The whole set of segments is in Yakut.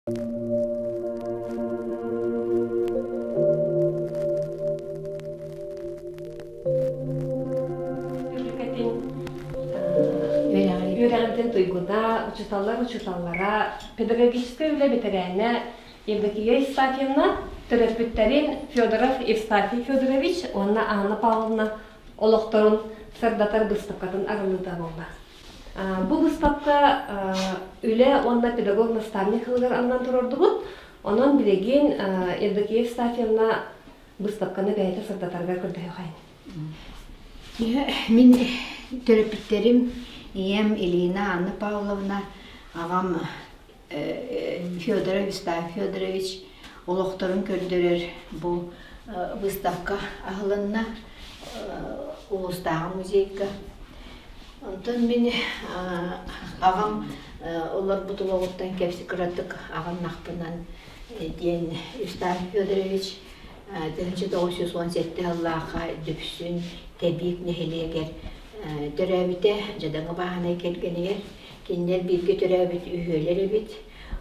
Өрүкэтин үөрэҕин туйгуна, учууталлар учууталлара, педагогическай үлэ бэтэрээнэ Евдокия Евстафьевна төрөппүттэрин Федоров Евстафий Федорович уонна Анна Павловна олохторун сырдатар быыстапкатын арыллыыта буолла. Бу быыстапка үлэ уонна педагог-наставник сылыгар ананан турордубут. Онон билигин Евдокия Евстафьевна быыстапканы бэйэтэ сырдатарыгар көрдөһүөхэйин. Мин төрөппүттэрим ийэм Елена Анна Павловна, аҕам Федоров Евстафий Федорович олохторун көрдөрөр бу выставка аһылынна улуустааҕы музейга. Онтон мин аҕам олорбут олоҕуттан кэпси кыратык аҕыннахпынан диэн Евстафий Федорович 1917 сыллаахха Дүпсүн Тэбиик нэһилиэгэр төрөөбүтэ дьадаҥы бааһынай кэргэнигэр Кинилэр бииргэ төрөөбүт үһүөлэр эбит.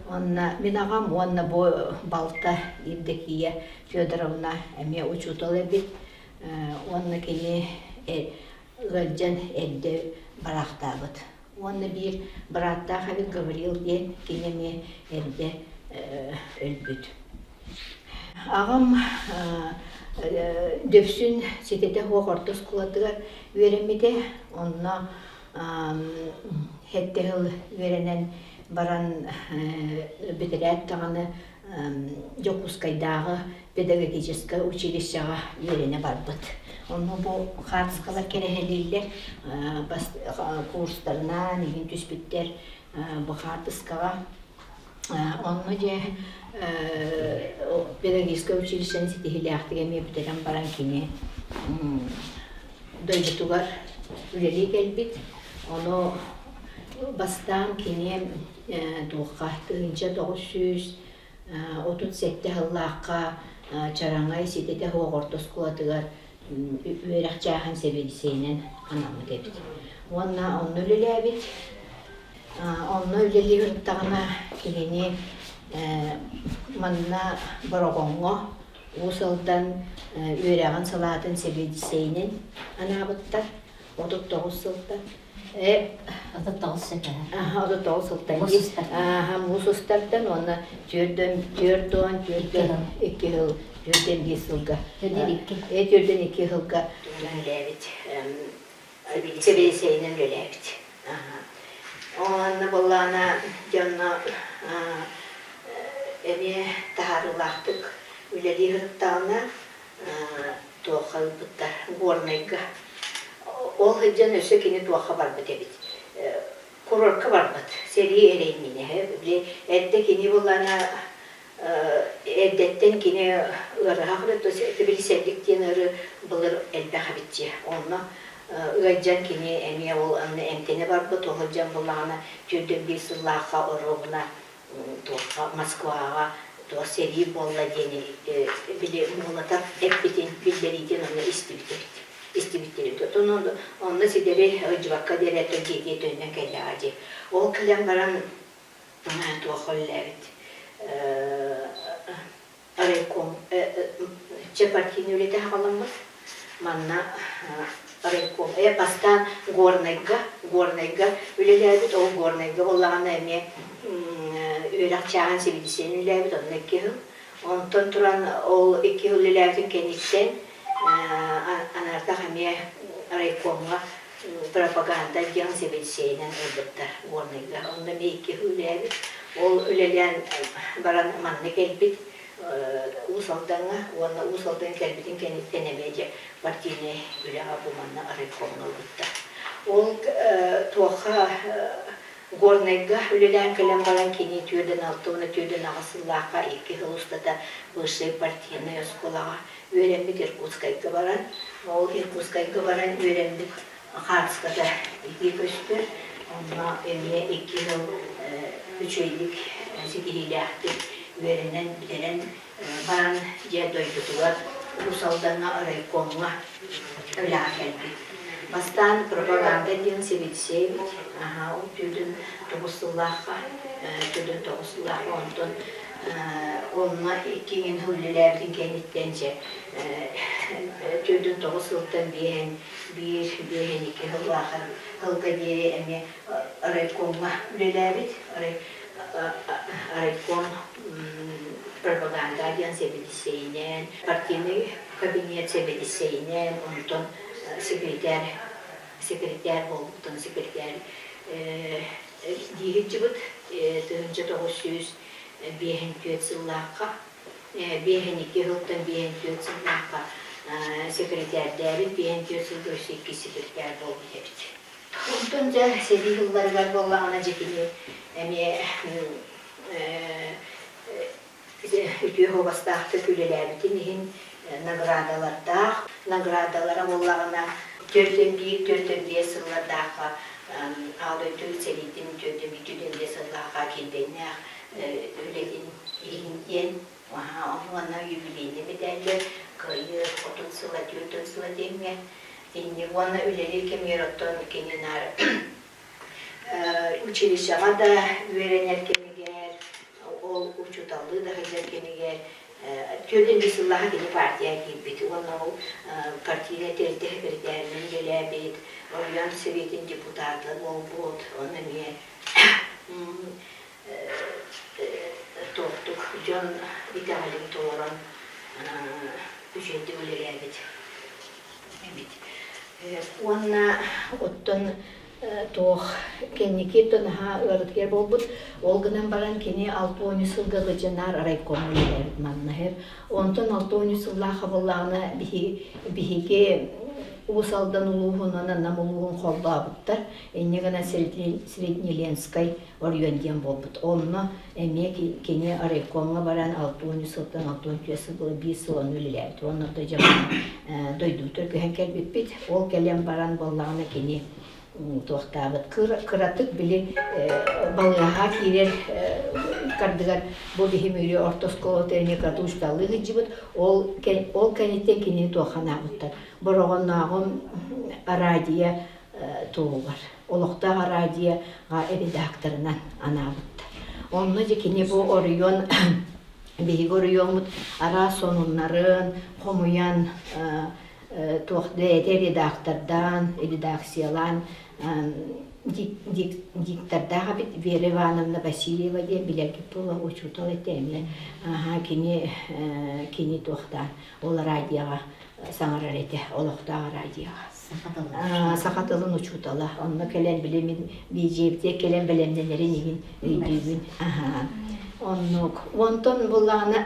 Уонна мин аҕам уонна бу балта Евдокия Федоровна эмиэ учуутал эбит. Уонна кини ыалдьан эрдэ бараахтаабыт. Уонна биир бырааттаах эбит Гаврил диэн, кини эмиэ эрдэ өлбүт. Аҕам Дүпсүн ситэтэ суох орто оскуолатыгар үөрэммитэ. Онно Сэттэ сыл үөрэнэн баран бүтэрээт даҕаны Дьокуускайдааҕы педагогическай училищеҕа үөрэнэ барбыт. Онно бу хаартыскалар кэрэһэлииллэр, курстарынан иһин түспүттэр бу хаартыскаҕа. Онно дьэ педагогическай училищены ситиһиилээхтик эмиэ бүтэрэн баран кини дойдутугар үлэлии кэлбит. Ону бастаан кини туохха 1937 сыллаахха Чараҥай ситэтэ суох орто оскуолатыгар үөрэх чааһын сэбиэдиссэйинэн анаммыт эбит. Уонна онно үлэлээбит. Онно үлэлии сырыттаҕына кинини манна Бороҕоҥҥо Уус Алдан үөрэҕин салаатын сэбиэдиссэйинэн анаабыттар. 39 сылтан. 39 сылтан. 39 сылтан. Муус устартан уонна 42 сыл, 45 сылга. 42 сылга үлэлээбит. Сэбиэдиссэйинэн үлэлээбит. Онно буоллаҕына дьонно эмиэ таһаарыылаахтык үлэлии сырыттаҕына туохха ыыппыттар Горнайга. Ол сылдьан өссө кини туохха барбыт эбит курорка барбыт сэрии эрэйинньинэ били эрдэ кини буоллаҕына Эрдэттэн кини ыарыһах били сэллик диэн ыарыы былыр элбэх эбит дии. Онно ыалдьан кини эмиэ ол анны эмтэнэ барбыт, ол сылдьан буллаҕына түүрдэн биир сыллаахха оруобуна туохха Москваҕа туох сэрии буолла диэни били Молотов эппитин биллэриитин онно истибит эбит. Истибиттэр эбит. Оттон онно ситэри ыалдьыбакка диэри дьиэтигэр төннөн кэллэҕэ дии. Ол кэлэн баран туох үлэлээбит райком чэ партийнай үлэтэ саҕаламмыт манна райком бастаан Горнайга Горнайга үлэлээбит ол Горнайга буоллаҕына эмиэ үөрэх чааһын сэбиэдиссэйинэн үлэлээбит онно икки сыл онтон туран ол икки сыл үлэлээбитин кэнниттэн анаартах эмиэ райкомҥа пропаганда диэн сэбиэдиссэйинэн ылбыттар Горнайга. Онно эмиэ икки үлэлээбит. Ол үлэлээн баран манна кэлбит Уус Алдаҥҥа уонна Уус Алдаҥҥа кэлбитин кэнниттэн эмиэ дьэ партийнай үлэҕэ бу манна райкомҥа ылбыттар. Ол туохха Горнайга үлэлээн кэлэн баран кини 46 уонна 48 сыллаахха икки сыл устата высшай партийнай оскуолаҕа үөрэммит Иркутскайга баран, ол Иркутскайга баран үөрэммит хаартыската ити көстөр. Онно эмиэ икки сыл үчүгэйдик, ситиһиилээхтик үөрэнэн бүтэрэн баран дьэ дойдутугар Уус Алдаҥҥа райкомҥа үлэҕэ кэлбит. Бастаан пропаганда диэн сэбиэдиссэй эбит. Аһаа, ол түүтүн тоҕус сыллаахха, түүтүн тоҕус сыллаахха онтон онно иккиҥин үлэлээбитин кэнниттэн дьэ түүтүн тоҕус сылтан биэһэн биир, биэһэн икки сыллаахха сылга диэри эмиэ райкомҥа үлэлээбит. Райком пропаганда диэн сэбиэдиссэйинэн, партийнай кабинет сэбиэдиссэйинэн, онтон секретарь секретарь буолбуттан секретарь дии сылдьыбыт 1954 сыллаахха биэһин икки сылтан биэһин түөрт сыллаахха секретарьдээбит биэһин түөрт сылга өссө иккис секретарь буолбут эбит. Онтон дьэ сэрии сылларыгар буоллаҕына дьэ кини эмиэ үтүө суобастаахтык үлэлээбитин иһин наградалардаах. Наградалара буоллаҕына төрдөн биир, төрдөн биэс сыллардаахха Аҕа дойду сэриитин төрдөн биир, төрдөн биэс сыллаахха килбиэннээх үлэтин иһин диэн уонна юбилейнай мэдээллэр Кыайыы отут сыла, түөрт сыла диэҥҥэ инник уонна үлэлиир кэмигэр оттон кини наар училищеҕа да үөрэнэр кэмигэр, ол учууталлыы да сылдьар кэмигэр түөрт биир сыллааҕы кини партияҕа киирбит уонна ол партийнай тэрилтэ сэкирэтээринэн үлэлээбит, оройуон сэбиэтин депутата буолбут, онно эмиэ туохтук дьон итэҕэлин толорон үчүгэйдик үлэлээбит эбит. Уонна оттон туох кэнники наһаа ыарытыйар буолбут. Ол гынан баран кини алта сылга Лыдьынаар райком үлэлээбит манна. Онтон алта сыллаах хабыллаҕына биһиги Уус Алдан улууһун уонна Нам улууһун холбообуттар. Инньэ гынан Среднеленскай оройуон диэн буолбут. Онно эмиэ кини райкомҥа баран алта сылтан алта сыл биир сыл онно үлэлээбит. Уонна дойдубутугар көһөн кэлбиппит. Ол кэлэн баран буоллаҕына кини туохтаабыт кыратык били балыыһаҕа киирэр ыккардыгар бу биһи Мүрү орто оскуолата эмиэ кыратык учууталлыы сылдьыбыт. Ол ол кэнниттэн кинини туохха анаабыттар. Бороҕоннооҕум радио туһугар олохтоох радиоҕа редакторынан анаабыттар. Онно дьэ кини бу оройуон биһиги оройуоммут араас сонуннарын хомуйан туох бэйэтэ редактордаан, редакциялаан диктордаах эбит Вера Ивановна Васильева диэн билэргит буолуо учуутал этэ эмиэ кини кини туохтаан ол радиоҕа саҥарар этэ олохтоох радиоҕа саха тылын учуутала онно кэлэн били мин биидьиэбитигэр кэлэн бэлэмнэнэрин иһин өйдүүбүн оннук онтон буллаҕына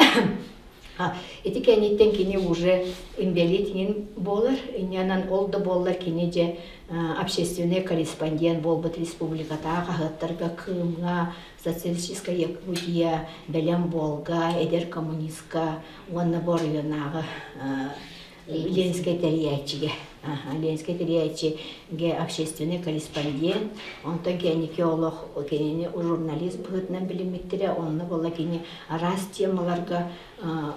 Ити кэнниттэн кини уже инбэлиит иҥин буолар. Инньэнэн ол да буоллар кини дьэ общественный корреспондент буолбут республикатааҕы хаһыаттарга Кыымҥа, Социалистическая Якутия, Бэлэм буолга, Эдэр коммунистка уонна бу оройуоннааҕы Ленскэй тэрийээччигэ Ленскэй тэрийээччигэ общественный корреспондент, онтон кэнники олох кинини журналист быһыытынан билиммиттэрэ, онно буолла кини араас темаларга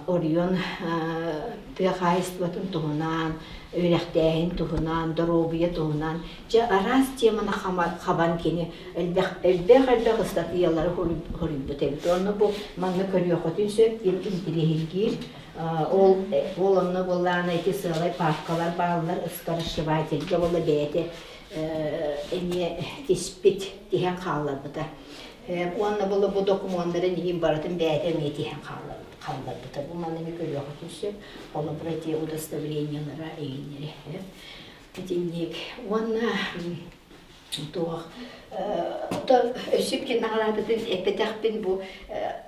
оройуон тыа хаһаайыстыбатын туһунан, үөрэхтээһин туһунан, доруобуйа туһунан, дьэ араас теманы хабан кини элбэх элбэх элбэх ыстатыйалары суруйбут эбит. Онно бу манна көрүөххүтүн сөп диэн интириэһиргиир. Ол ол онно буоллаҕына ити сыалай паапкалар бааллар, скоросшивательга буолла бэйэтэ эмиэ тиспит, тиһэн хаалларбыта. Уонна буолла бу докумуоннарын иһин барытын бэйэтэ эмиэ тиһэн хаалларбыта. Бу маны эмиэ көрүөххүтүн сөп. Холобура ити удостоверениелара эйиннэри. Итинник. Уонна туох өссө биир наҕараадатын эппэтэхпин бу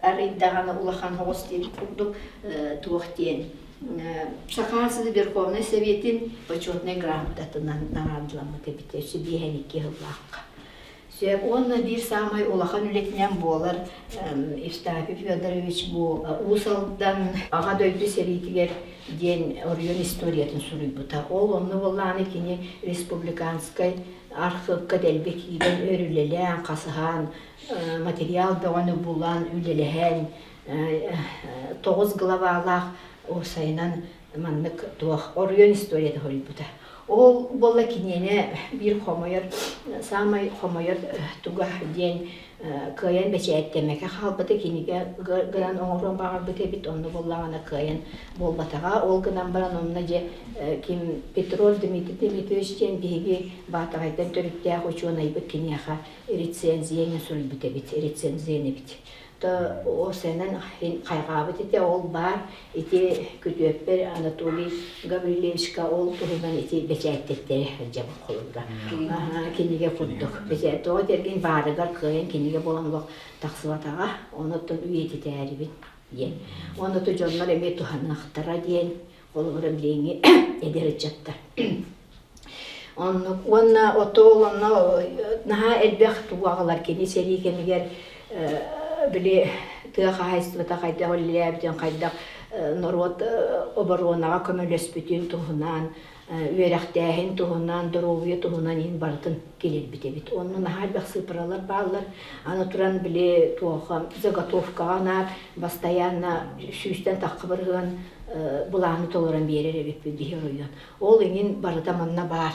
арыйдаҕына улахан оҕус диэбит курдук туох диэн Саха Верховнай Советин почетнай грамотатынан наҕараадаламмыт эбит өссө биэһэн икки сыллаахха. Сөп уонна биир саамай улахан үлэтинэн буолар Евстафий Федорович бу Уус Алдан Аҕа дойду сэриитигэр диэн оройуон историятын суруйбута. Ол онно буоллаҕына кини республиканскай архыыпка дэлби киирэн өр үлэлээн, хасыһан, материал бөҕөнү булан, үлэлэһэн, тоҕус главалаах уопсайынан маннык туох оройуон историята суруйбута. Ол буолла киниэнэ биир хомойор, саамай хомойор туга диэн кыайан бэчээттэммэккэ хаалбыта кинигэ гынан оҥоруон баҕарбыт эбит, онно буоллаҕына кыайан буолбатаҕа. Ол гынан баран онно дьэ ким Петров Дмитрий Дмитриевич диэн биһиги Баатаҕайтан төрүттээх учуонайбыт киниэхэ рецензияны суруйбут эбит, рецензент эбит. То осенэн хайҕаабыт этэ, ол баар ити күтүөппэр Анатолий Гаврильевичка ол туһунан ити бэчээттэттэрэ сылдьабыт холобура. Кинигэ курдук. Тоҕо этэргин баарыгар кыайан кинигэ буолан олох тахсыбатаҕа, онуттан үйэтитээрибин диэн. Онно дьоннор эмиэ туһаныахтара диэн, холобура билиҥҥи эдэр ыччаттар. Оннук уонна отол онно наһаа элбэх тугу аҕалар кини сэрии кэмигэр били тыа хаһаайыстыбата хайдах үлэлээбитин, хайдах норуот оборуонаҕа көмөлөспүтүн туһунан, үөрэхтээһин туһунан, доруобуйа туһунан иһин барытын киллэрбит эбит. Онно наһаа элбэх сыыппаралар бааллар. Аны туран били туоха заготовкаҕа анаат бастайаанна сүүстэн тахха бырыһыан былааны толорон биэрэр эбиппит биһи оройуон. Ол иҥин барыта манна баар.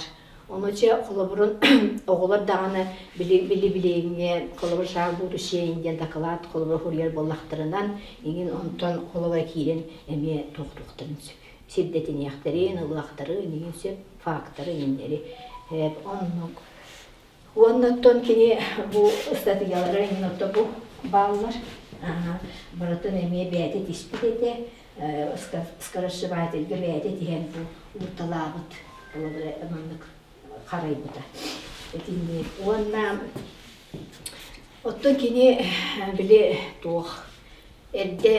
Ону чэ, холобурун оҕолор даҕаны били-билиҥҥэ холобур шаг будущее диэн дакылаат холобур суруйар буоллахтарынан, иҥин онтон холобура киирэн эмиэ туохтуохтарын сөп. Сирдэтиниэхтэрин, ылыахтарын иҥин сөп, факторы иҥиннэри. Оннук. Уонна оттон кини бу ыстатыйалара иҥин отто бу бааллар. Барытын эмиэ бэйэтэ тиспит этэ. Скоросшивательга бэйэтэ тиһэн бу уурталаабыт маннык харайбыта. Итинник. Уонна оттон кини били туох Эрдэ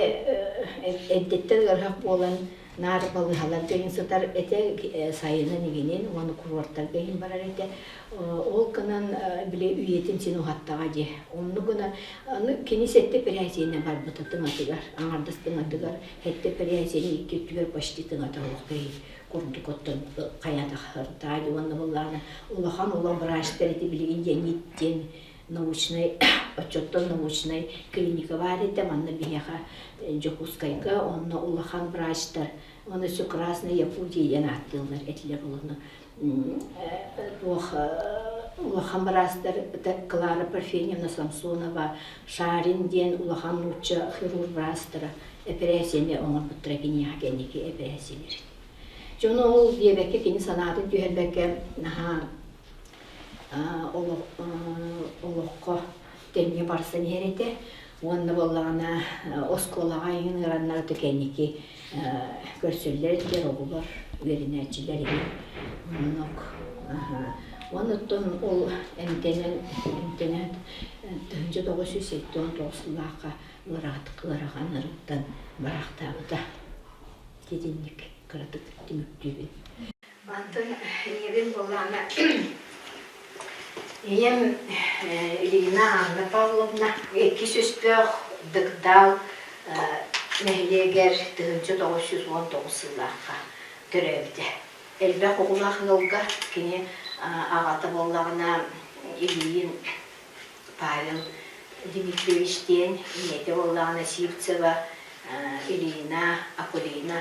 эрдэттэн ыарыһах буолан наар балыыһаларга иһин сытар этэ, сайынын игинин уонна курортарга иһин барар этэ. Ол гынан били үйэтин син уһаттаҕа дии. Оннук гына аны кини сэттэ эпэрээссийэнэн барбыта тыҥатыгар, аҥардас тыҥатыгар сэттэ эпэрээссийэни икки өттүгэр почти тыҥата суох киһи курдук оттон хайатахтаа уонна былаана улахан улахан врачтар ити билигин диэн диэн научнай отчуоттан научнай клиника баар этэ манна биһиэхэ Дьокуускайга онно улахан врачтар уонна все Красная Якутия диэн ааттыыллар этилэр олону туох улахан быраастар Клара Парфеньевна Самсонова Шарин диэн улахан нуучча хирург быраастара эпэрээссийэни оҥорбуттара киниэхэ кэнники эпэрээссийэлэрин. Дьону ол диэбэккэ кини санаатын түһэрбэккэ наһаа олоххо тэҥҥэ барсан иһэр этэ уонна буоллаҕына оскуолаҕа иҥин ыараннар кэнники көрсөллөр этилэр оҕолор үөрэнээччилэр иһин оннук онуттан ол эмтэнэн эмтэнэн 1979 сыллаахха ыарахан ыарыыттан бараахтаабыта итинник кыратык түмүктүүбүн Онтон ийэбин буоллаҕына ийэм Ильина Анна Павловна иккис өстөөх Дыгдаал нэһилиэгэр 1919 сыллаахха төрөөбүтэ. Элбэх оҕолоох ыалга кини аҕата буоллаҕына Ильин Павел Дмитриевич диэн ийэтэ буоллаҕына Сивцева Ильина Акулина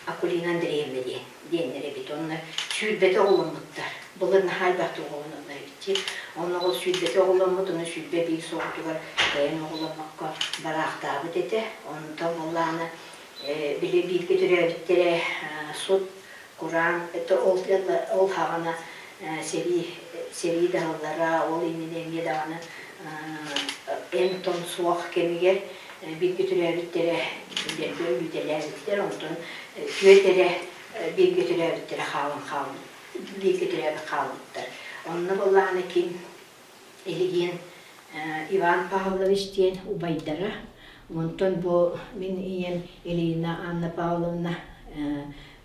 Акулина Андреевна диэн диэннэр эбит. Онно сүүрбэтэ оҕоломмуттар. Былыр наһаа элбэхтик оҕолоноллор эбит дии. Онно ол сүүрбэтэ оҕоломмут, ону 21 соҕутугар кыайан оҕоломмокко бараахтаабыт этэ. Онтон буоллаҕына били бииргэ төрөөбүттэрэ сут, кураан, это ол ол хаҕана сэрии сэрии даһаллара, ол иннинэ эмиэ даҕаны эм-том суох кэмигэр бииргэ төрөөбүттэрэ кинилэргэ өлүүтэлээбиттэр, онтон түөрт эрэ бииргэ төрөөбүттэрэ хаалан хаалбыт, бииргэ төрөөбүт хаалбыттар. Онно буоллаҕына ким Ильин Иван Павлович диэн убайдара, онтон бу мин ийэм Ильина Анна Павловна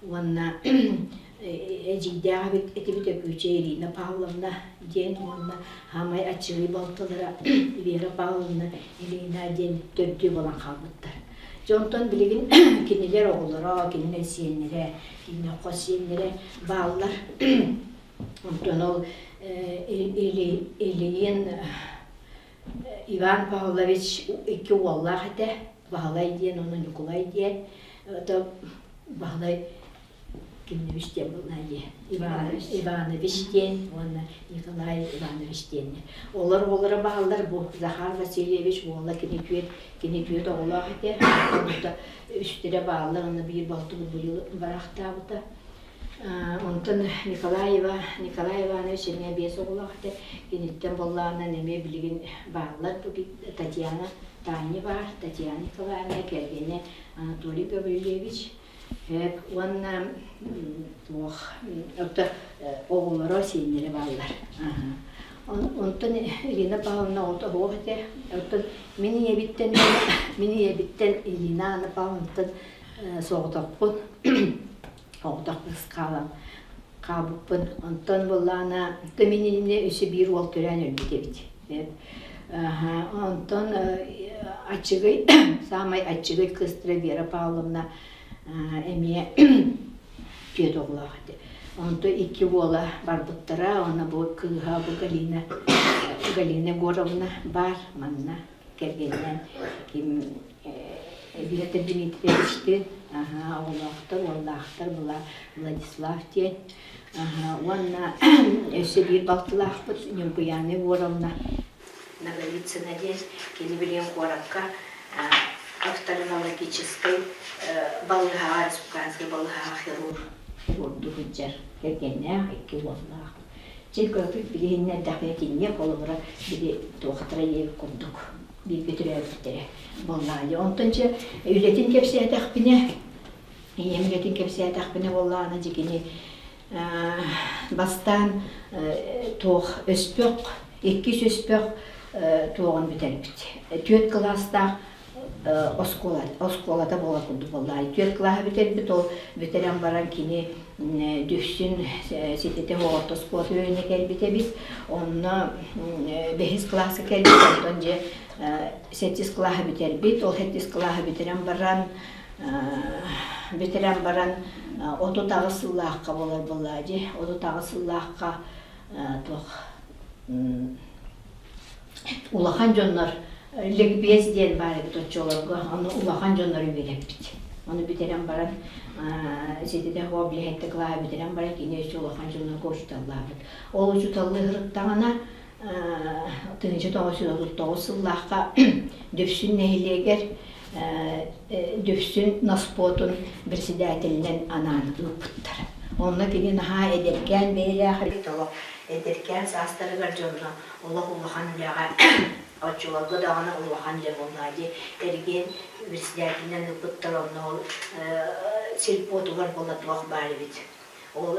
уонна эдьиийдээх эбит этибит Өкүүчэ Ирина Павловна диэн уонна хаамай аччыгый балтылара Вера Павловна Ильина диэн төрдүө буолан хаалбыттар. Дьэ онтон билигин кинилэр оҕолоро, кинилэр сиэннэрэ, кинилэр хос сиэннэрэ бааллар. Онтон ол Ильин Иван Павлович икки уоллаах этэ, Баһылай диэн уонна Ньукулай диэн. Баһылай Кимневич диэн буолла дии. Иванович диэн уонна Николай Иванович диэннэр. Олор оҕолоро бааллар бу Захар Васильевич уола кини түөрт кини түөрт оҕолоох этэ. Онто үстэрэ бааллар уонна биир балтыбыт быйыл бараахтаабыта. Онтон Николаева Николай Иванович эмиэ биэс оҕолоох этэ. Киниттэн буоллаҕынан эмиэ билигин бааллар бу Татьяна Таня баар, Татьяна Николаевна кэргэнэ Анатолий Гаврильевич уонна туох ото оҕолоро сиэннэрэ бааллар. Онтон Ирина Павловна оҕото суох этэ. Оттон мин ийэбиттэн мин ийэбиттэн Ирина Анна Павловнаттан соҕотохпун оҕотох кыыс хаалан хаалбыппын. Онтон буоллаҕына мин иннинэ өссө биир уол төрөөн өлбүт эбит. Онтон аччыгый саамай аччыгый кыыстара Вера Павловна эмиэ түөрт оҕолоох этэ. Онтон икки уола барбыттара, уонна бу кыыһа бу Галина Галина Егоровна баар манна кэргэнинэн ким Виктор Дмитриевичтыын оҕолоохтор, уоллаахтар была Владислав диэн уонна өссө биир балтылаахпыт Ньургуйаана Егоровна Ноговицына диэн кини билигин куоракка офтальмологическай балыыһаҕа республиканскай балыыһаҕа хирург хирурдуу сылдьар кэргэннээх икки уоллаах. Дьэ кыракый билиһиннэрдэхпинэ итинник холобура били туохтара диэбит курдук бииргэ төрөөбүттэрэ буоллаҕа. Онтон дьэ үлэтин кэпсээтэхпинэ ийэм үлэтин кэпсээтэхпинэ буоллаҕына дьэ кини бастаан туох өспөх иккис өспөх туоҕун бүтэрбит. Түөрт кылаастаах оскуола оскуолата буолар курдук буоллаҕа. Түөрт кылааһы бүтэрбит, ол бүтэрэн баран кини Дүпсүн ситэтэ оҕото оскуолата үөрэнэ кэлбит эбит. Онно бэһис кылааска кэлбит, онтон дьэ сэттис кылааһы бүтэрбит. Ол сэттис кылааһы бүтэрэн баран бүтэрэн баран 38 сыллаахха буолар буоллаа дьэ 38 сыллаахха туох улахан дьоннор ликбез диэн баар эбит оччолорго ону улахан дьоннор үөрэппит ону бүтэрэн баран сититэ хуо билиһэтте кылааһы бүтэрэн баран кини өссө улахан дьоннорго учууталлаабыт ол учууталлыы сырыттаҕына 1939 сыллаахха Дүпсүн нэһилиэгэр Дүпсүн наспуотун председателинэн анаан ыыппыттар. Онно кини наһаа эдэркээн бэйэлээх олох эдэркээн саастарыгар дьонно олох улахан үлэҕэ оччолорго даҕаны улахан дьэ буоллаа дии эргиэн председателинэн ыыппыттар онно ол сельпотугар буола туох баар эбит Ол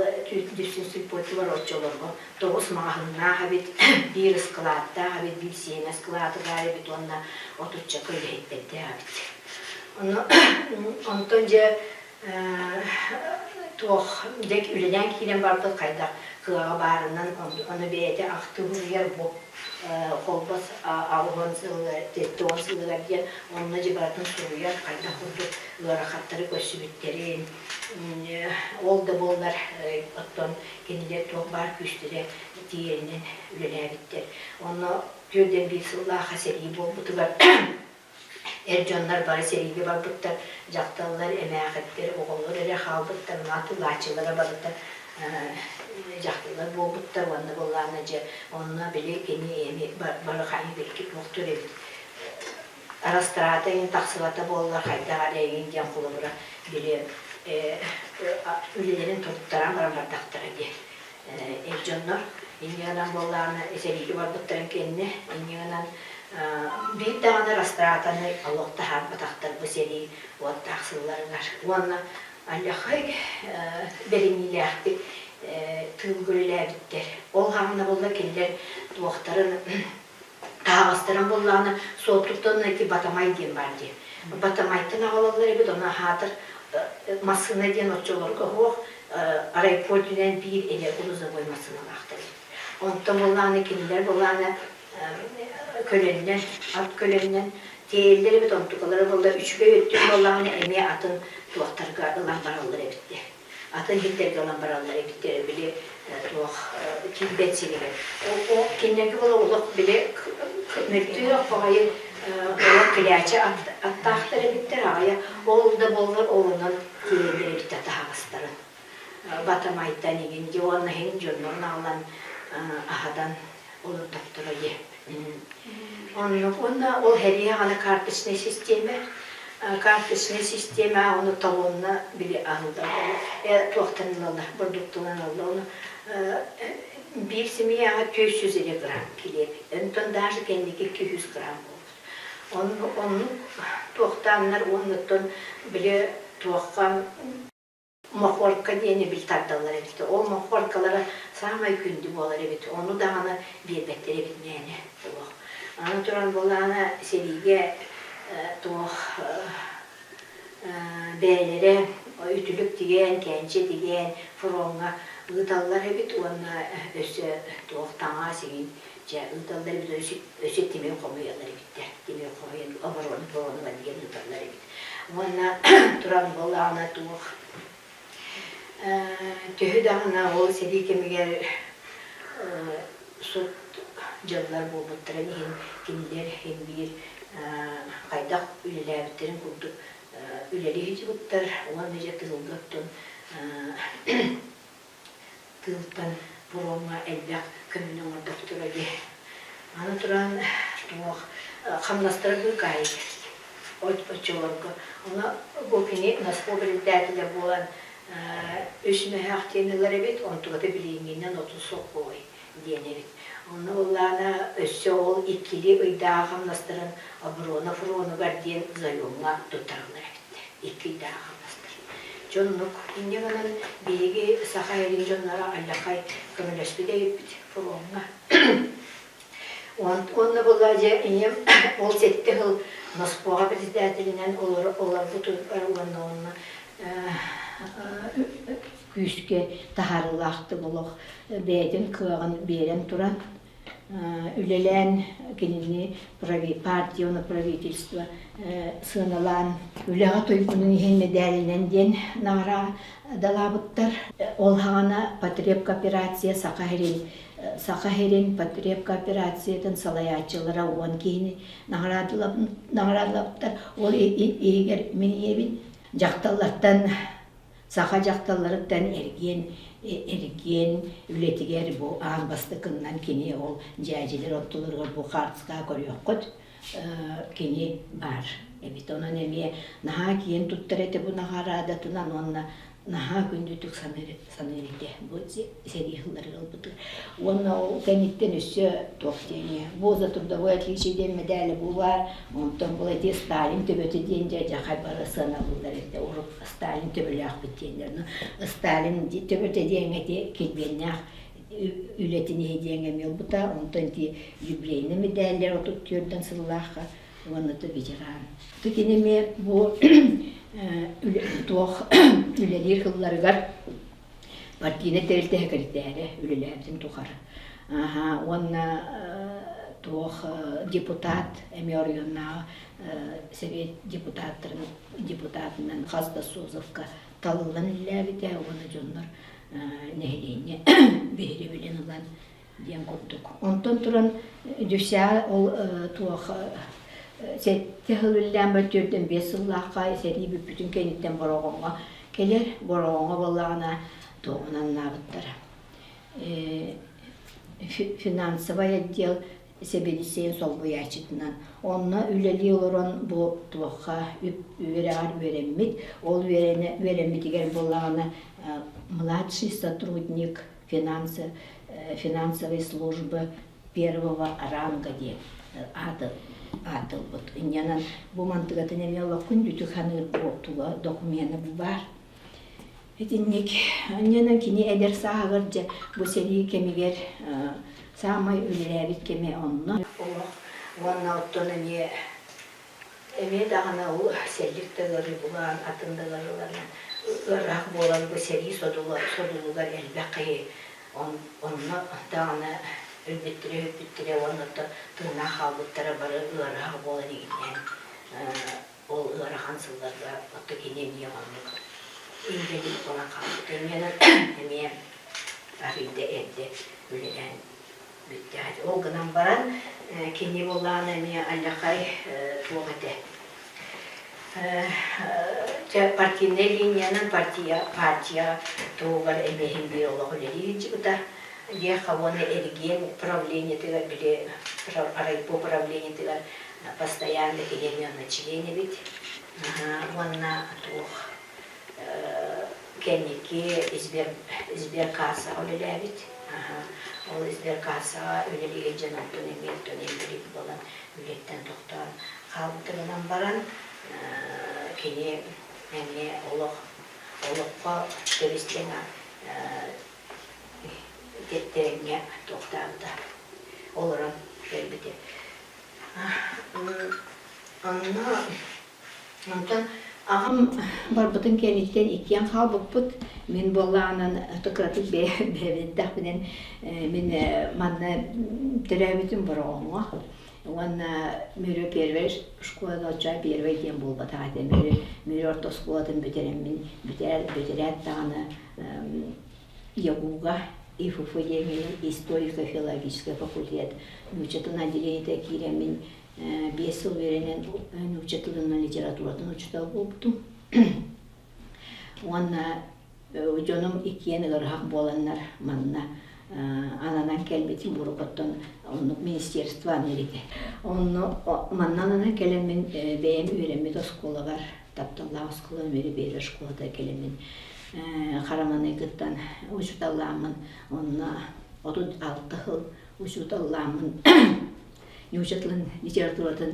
Дүпсүн сельпотугар оччолорго тоҕус маҕаһыыннаах эбит, биир ыскылааттаах эбит, биир сиэмэ ыскылаата баар эбит уонна отуччака үлэһиттэрдээх эбит. Ону онтон дьэ туох дьэ үлэлээн киирэн барбыт хайдах кыаҕа баарынан ону бэйэтэ ахтыы бу Холбос 80 сылыгар, 70 сылыгар диэн онно дьэ барытын суруйар хайдах курдук ыарахаттары көрсүбүттэрин, Ол да буоллар, оттон кинилэр туох баар күүстэрэ тиийэринэн үлэлээбиттэр. Онно 41 сыллаахха сэрии буолбутугар эр дьоннор бары сэриигэ барбыттар, дьахталлар, эмээхиттэр, оҕолор эрэ хаалбыттар, атыылааччылара барыта дьахталлар буолбуттар уонна буоллаҕына дьэ онно били кини эми бары хайыы били туохтуур эбит Арастраата иһин тахсыбата буоллар хайдах эрэ эйигин диэн холобура били үлэлэрин туттаран баран бардахтара диэн эр дьоннор инньэ гынан буоллаҕына сэриигэ барбыттарын кэннэ инньэ гынан биир даҕаны растратаны олох таһаарбатахтар бу сэрии уоттаах сылларыгар уонна алдьархай бэриниилээхтик тыылга үлэлээбиттэр ол хаҕына буолла кинилэр туохтарын Таһаҕастарын буллаҕына Суоттуттан ити Батамай диэн баар дии. Батамайтан аҕалаллар эбит, ону аһаатар массыына диэн оччолорго суох райпо үрдүнэн биир эле грузовой массыыналаахтар эбит. Онтон буоллаҕына кинилэр буоллаҕына көлөннөн, ат көлөннөн тиэйэллэр эбит, онтукалара буолла үчүгэй өттүн буоллаҕына эмиэ атын туохтарга ылан бараллар эбит дии. атын иһиттэргэ ылан бараллар эбиттэр били туох киирбэт сиригэр. Ол кинилэргэ буола олох били мөлтүөх баҕайы олох килээчи аттаахтар эбиттэр аҕайа ол да буоллар олонон тиийэллэр эбиттэр таһаҕастарын. Батамайтан игин дьэ уонна иһин дьоннорун аҕалан аһатан олордохторо дии. Оннук уонна ол сэрии аҕана карточнай систиэмэ карточнай систиэмэ ону талонна били аһыллар туохтан ылаллар бордукталан ылла ону биир семьяҕа 400 эрэ грамм килиэп онтон даже кэнники 200 грамм буолбут оннук оннук туохтааннар уоннуттан били туохха Мохуорка диэни бил тардаллар эбит. Ол мохуоркалара саамай күндү буолар эбит. Ону даҕаны биэрбэттэр эбит мээнэ туох. Аны туран буоллаҕына сэриигэ туох бэйэлэрэ үтүлүк тигэн, кээнчэ тигэн фроҥҥа ыыталлар эбит уонна өссө туох таҥас игин дьэ ыыталлар эбит өссө тимир хомуйаллар эбиттэр. Тимир хомуйан оборона фронугар диэн ыыталлар эбит. Уонна туран буоллаҕына туох төһө даҕаны ол сэрии кэмигэр сут дьыллар буолбуттарын иһин кинилэр иһин биир хайдах үлэлээбиттэрин курдук үлэлии сылдьыбыттар уонна дьэ тыылга оттон тыылтан пуромҥа элбэх көмөнү оҥордохторо дии. Аны туран туох хамнастара быыкаайык оччолорго. Ону бу кини Москва председателэ буолан үс мөһөөх диэн ылар эбит, онтугата билиҥҥинэн 30 сокуой диэн эбит. Онно буоллаҕына өссө ол иккилии ыйдааҕы хамнастарын оборона фронугар диэн заемҥа туттараллар эбиттэр. Икки ыйдааҕы хамнастар. Дьоннук инньэ гынан биһиги саха эрин дьонноро аллахай көмөлөспүт эбиппит фроҥҥа. Уонна буолла дьэ ийэм ол сэттэ сыл Москваҕа председателинэн олорбут уонна онно күүскэ таһаарыылаахтык олох бэйэтин кыаҕын биэрэн туран үлэлээн кинини партия уонна правительство сыаналаан үлэҕэ туйгунун иһин мэдээлинэн диэн наҕараадалаабыттар. Ол хаҕана потребкооперация Саха сирин Саха сирин потребкооперациятын салайааччылара 10 киһини наҕараадалаабыттар. Ол иһигэр мин ийэбин дьахталлартан Саха дьахталларыттан эргиэн эргиэн үлэтигэр бу аан бастакыннан кини ол дьээдьилэр ортолоругар бу хаартыскаҕа көрүөххүт кини баар эбит. Онон эмиэ наһаа киэн туттар этэ бу наҕараадатынан уонна наһаа күндүтүк саныыр саныыр этэ бу сэрии сылларыгар ылбытыгар. Уонна ол кэнниттэн өссө туох диэҥэ бу за трудовое отличие диэн мэдээлэ бу баар онтон бұл эти Сталин төбөтө диэн дьэ дьахай бары сыаналыыллар этэ урут Сталин төбөлөөхпүт диэннэр ну Сталин төбөтө диэҥ эти килбиэннээх үлэтин иһи диэҥ эмиэ ылбыта онтон ити юбилейный медаллэр 34 сыллаахха уонна то ветеран. Кини эмиэ бу туох үлэлиир сылларыгар партийнай тэрилтэ сэкирэтээрэ үлэлээбитин тухары. Аха уонна туох депутат эмиэ оройуоннааҕы сэбиэт депутаттарын депутатынан хас да Созовка талыллан үлэлээбитэ уонна дьоннор нэһилиэнньэ биһирэбилин ылан диэн курдук. Онтон туран Дюся ол туох сэттэ сыл үлэлээн баран 45 сыллаахха сэрии бүппүтүн кэнниттэн Бороҕоҥҥо кэлэр. Бороҕоҥҥо буоллаҕына туоҕунан анаабыттара. Финансовай отдел сэбиэдиссэйин солбуйааччытынан. Онно үлэлии олорон бу туохха үп үөрэҕэр үөрэммит. Ол үөрэммитигэр буоллаҕына младший сотрудник финансы, финансовой службы первого ранга диэн ааты аатылбыт. Инньэнэн бу мантыгатын эмиэ олоххун бүтүк ханыыр тула докумена бу баар. Итинник инньэнэн кини эдэр сааһыгар дьэ бу сэрии кэмигэр саамай үлэлээбит кэмэ онно. Олох уонна оттон эмиэ Эмиэ даҕаны ол сэллик да ыарыы булаан, атын да ыарыыларынан ыараах буолан бу сэрии содула содулугар элбэх киһи онно даҕаны өлбүттэрэ-өлбүттэрэ уонна тыыннаах хаалбыттара бары ыараах буолан игиннээн ол ыарахан сылларга отто кини эмиэ оннук инбэлиит буолан хаалбыта. Эмиэ арыйда эрдэ үлэлээн Бүттэҕэ. Ол гынан баран кини буоллаҕына эмиэ алдьархай туох этэ. Партийнай линиянан партия партия туһугар эмиэ биир олох үлэлии сылдьыбыта. Диэххэ уонна эргиэн правлениетыгар били райпо правлениетыгар постоянно кини эмиэ член эбит. Уонна туох кэнники сберкассаҕа үлэлээбит. Ол сберкассаҕа үлэлии сылдьан онтон эмиэ оттон инбэлиит буолан үлэттэн тохтоон хаалбыта гынан баран кини эмиэ олох олоххо тэбис-тэҥэ тэҥҥэ туохтаабыта олорон кэлбитэ. Онно онтон аҕам барбытын кэнниттэн иккиэн хаалбыппыт. Мин буоллаҕынан кыратык бэйэбинтэхпинэн мин манна төрөөбүтүм Бороҕоҥҥо уонна Мүрү первэй школада оччоҕо первэй диэн буолбатах этэ. Мүрү Мүрү орто оскуолатын бүтэрэммин бүтэрээт даҕаны ЯГУ-га ИФФ диэҥҥэ историко-филологическай факультет нуучча тылын отделениета киирэммин 5 сыл үөрэнэн нуучча тылынан литературатын учуутала буолбутум. Уонна дьонум иккиэн ыарыһах буоланнар манна ананан кэлбитим уруккуттан оннук министерство аныыр этэ. Онно манна ананан кэлэммин бэйэм үөрэммит оскуолабар тапталлаах оскуола Мүрү биэрэр школата кэлэммин Хараманы кыттан учууталлааммын онно 36 сыл учууталлааммын нуучча тылын литературатын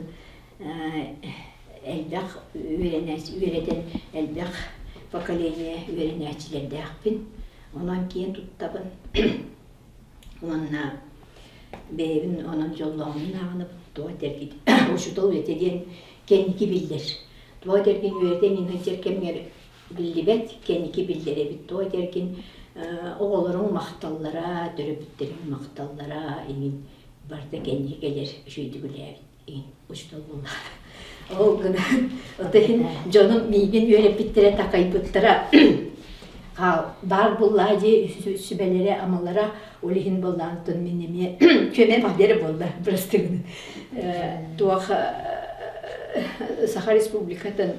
элбэх үөрэтэн элбэх поколение үөрэнээччилэрдээхпин. Онон киэн туттабын. Уонна бэйэбин онон дьоллооммун ааҕынабын. Туох этэргит учуутал үлэтэ диэн кэнники биллэр. Туох этэргин үөрэтэн иҥһэнсэр кэмҥэр биллибэт, кэнники биллэр эбит. Туох этэргин оҕолоруҥ махталлара, төрөппүттэриҥ махталлара иҥин барыта кэнники кэлэр үчүгэйдик үлээбит иҥин учуутал буоллаҕына. Ол гынан отой иһин дьонум миигин үөрэппиттэрэ, такайбыттара баар буоллаа дии сүбэлэрэ, амалара ол иһин буоллаан мин эмиэ күөмэ баҕдера буолла бырастыгын туох Саха Республикатын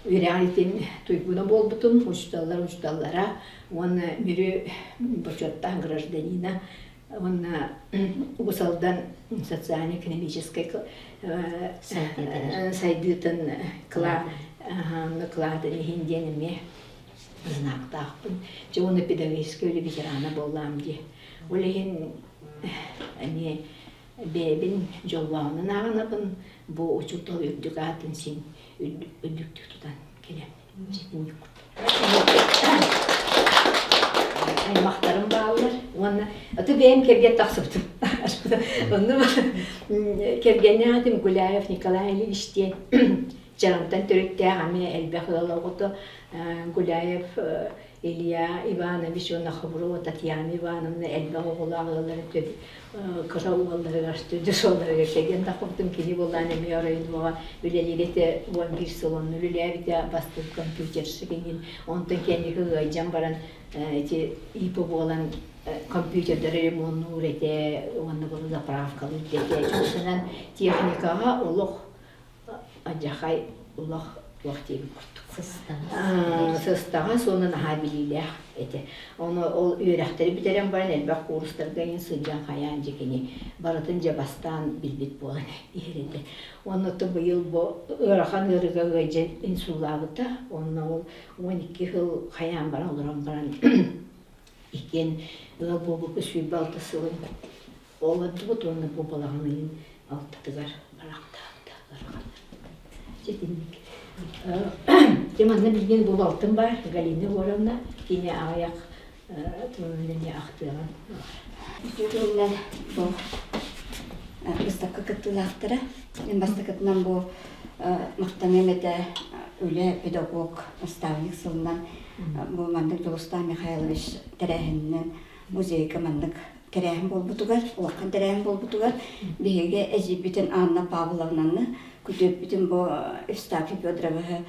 үөрэҕиитин туйгуна буолбутум, учууталлар учууталлара уонна Мүрү бочуоттаах гражданина уонна Уус Алдан социально-экономическай сайдыытын кылаатын иһин диэн эмиэ знактаахпын. Дьэ уонна педагогическай үлэ ветерана буоллаам дии. Ол иһин эмиэ бэйэбин дьоллооҕунан ааҕынабын, бу учуутал үрдүк аатын син үрдүктүк тутан кэлэм. Ситинник аймахтарым бааллар уонна аты бэйэм кэргэн тахсыбытым. Онно кэргэннээх Гуляев Николай Ильич диэн Чарамтан төрүттээх эмиэ элбэх ыал оҕото Гуляев Илья Иванович уонна Хоброва Татьяна Ивановна элбэх оҕолоох ыалларын кыра уолларыгар төрдүс уолларыгар кэргэн тахпытым кини буоллаан эмиэ оройунуоҕа үлэлиир этэ 11 сыл онно үлэлээбитэ бастыҥ компьютерщик иҥин онтон кэнники ыалдьан баран ити ИП буолан компьютердары ремоннуур этэ уонна була заправкалыыр этэ чугасынан техникаҕа олох Адьахай улах туох диэбит курдук. Сыстаҕас уонна наһаа билиилээх этэ. Ону ол үөрэхтэри бүтэрэн баран элбэх курстарга иҥин сылдьан хайаан дьэ кини барытын дьэ бастаан билбит буолан иһэр этэ. Уонна то быйыл бу ыарахан ыарыыга ыалдьан инсуллаабыта. Онно ол 12 сыл хайаан баран олорон баран иккиэн ыал буолбукка 26 сылын Олордубут уонна бу балаҕан ыйын алтатыгар барахтаабыта ыараханнар. Итинник. Дьэ манна билигин бу балтым баар Галина Егоровна кини аҕыйах тылынан эмиэ ахтыаҕын. Үтүө күнүнэн бу быыстапка кыттыылаахтара. Мин бастакытынан бу махтаныам этэ үлэ педагог наставник сылынан бу маннык Дьулустаан Михайлович тэрээһининэн музейга маннык тэрээһин буолбутугар, улахан тэрээһин буолбутугар биһиги эдьиийбитин Анна Павловнаны, күтүөппүтүн бу Евстафий Федоровиһы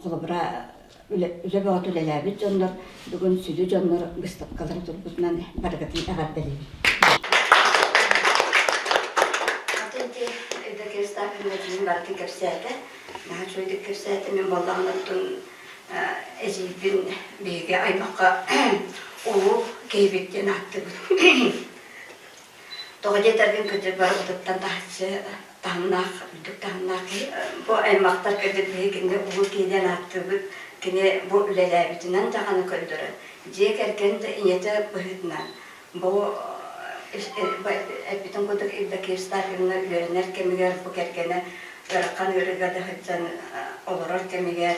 холобура үлэ бөҕөтө үлэлээбит дьоннор, бүгүн сүдү дьоннор быыстапкалара турбутунан барыгытын эҕэрдэлиибин. Атын ити Евдокия Евстафьевна дьиҥ барытын кэпсээтэ. Наһаа үчүгэйдик кэпсээтэ. Мин буоллаҕына оттон эдьиийбин биһиги аймахха улуу киһибит диэн ааттыыбыт. Тоҕо диэтэргин кырдьык барыбытыттан таһыччы таһымнаах, үрдүк таһымнаах киһи. Бу аймахтар кырдьык биһиги кинини улуу киһи диэн ааттыыбыт. Кини бу үлэлээбитинэн даҕаны көрдөрөн, дьиэ кэргэн да ийэтэ быһыытынан бу эппитим курдук Евдокия Евстафьевна үөрэнэр кэмигэр бу кэргэнэ ыарахан ыарыыга да сылдьан олорор кэмигэр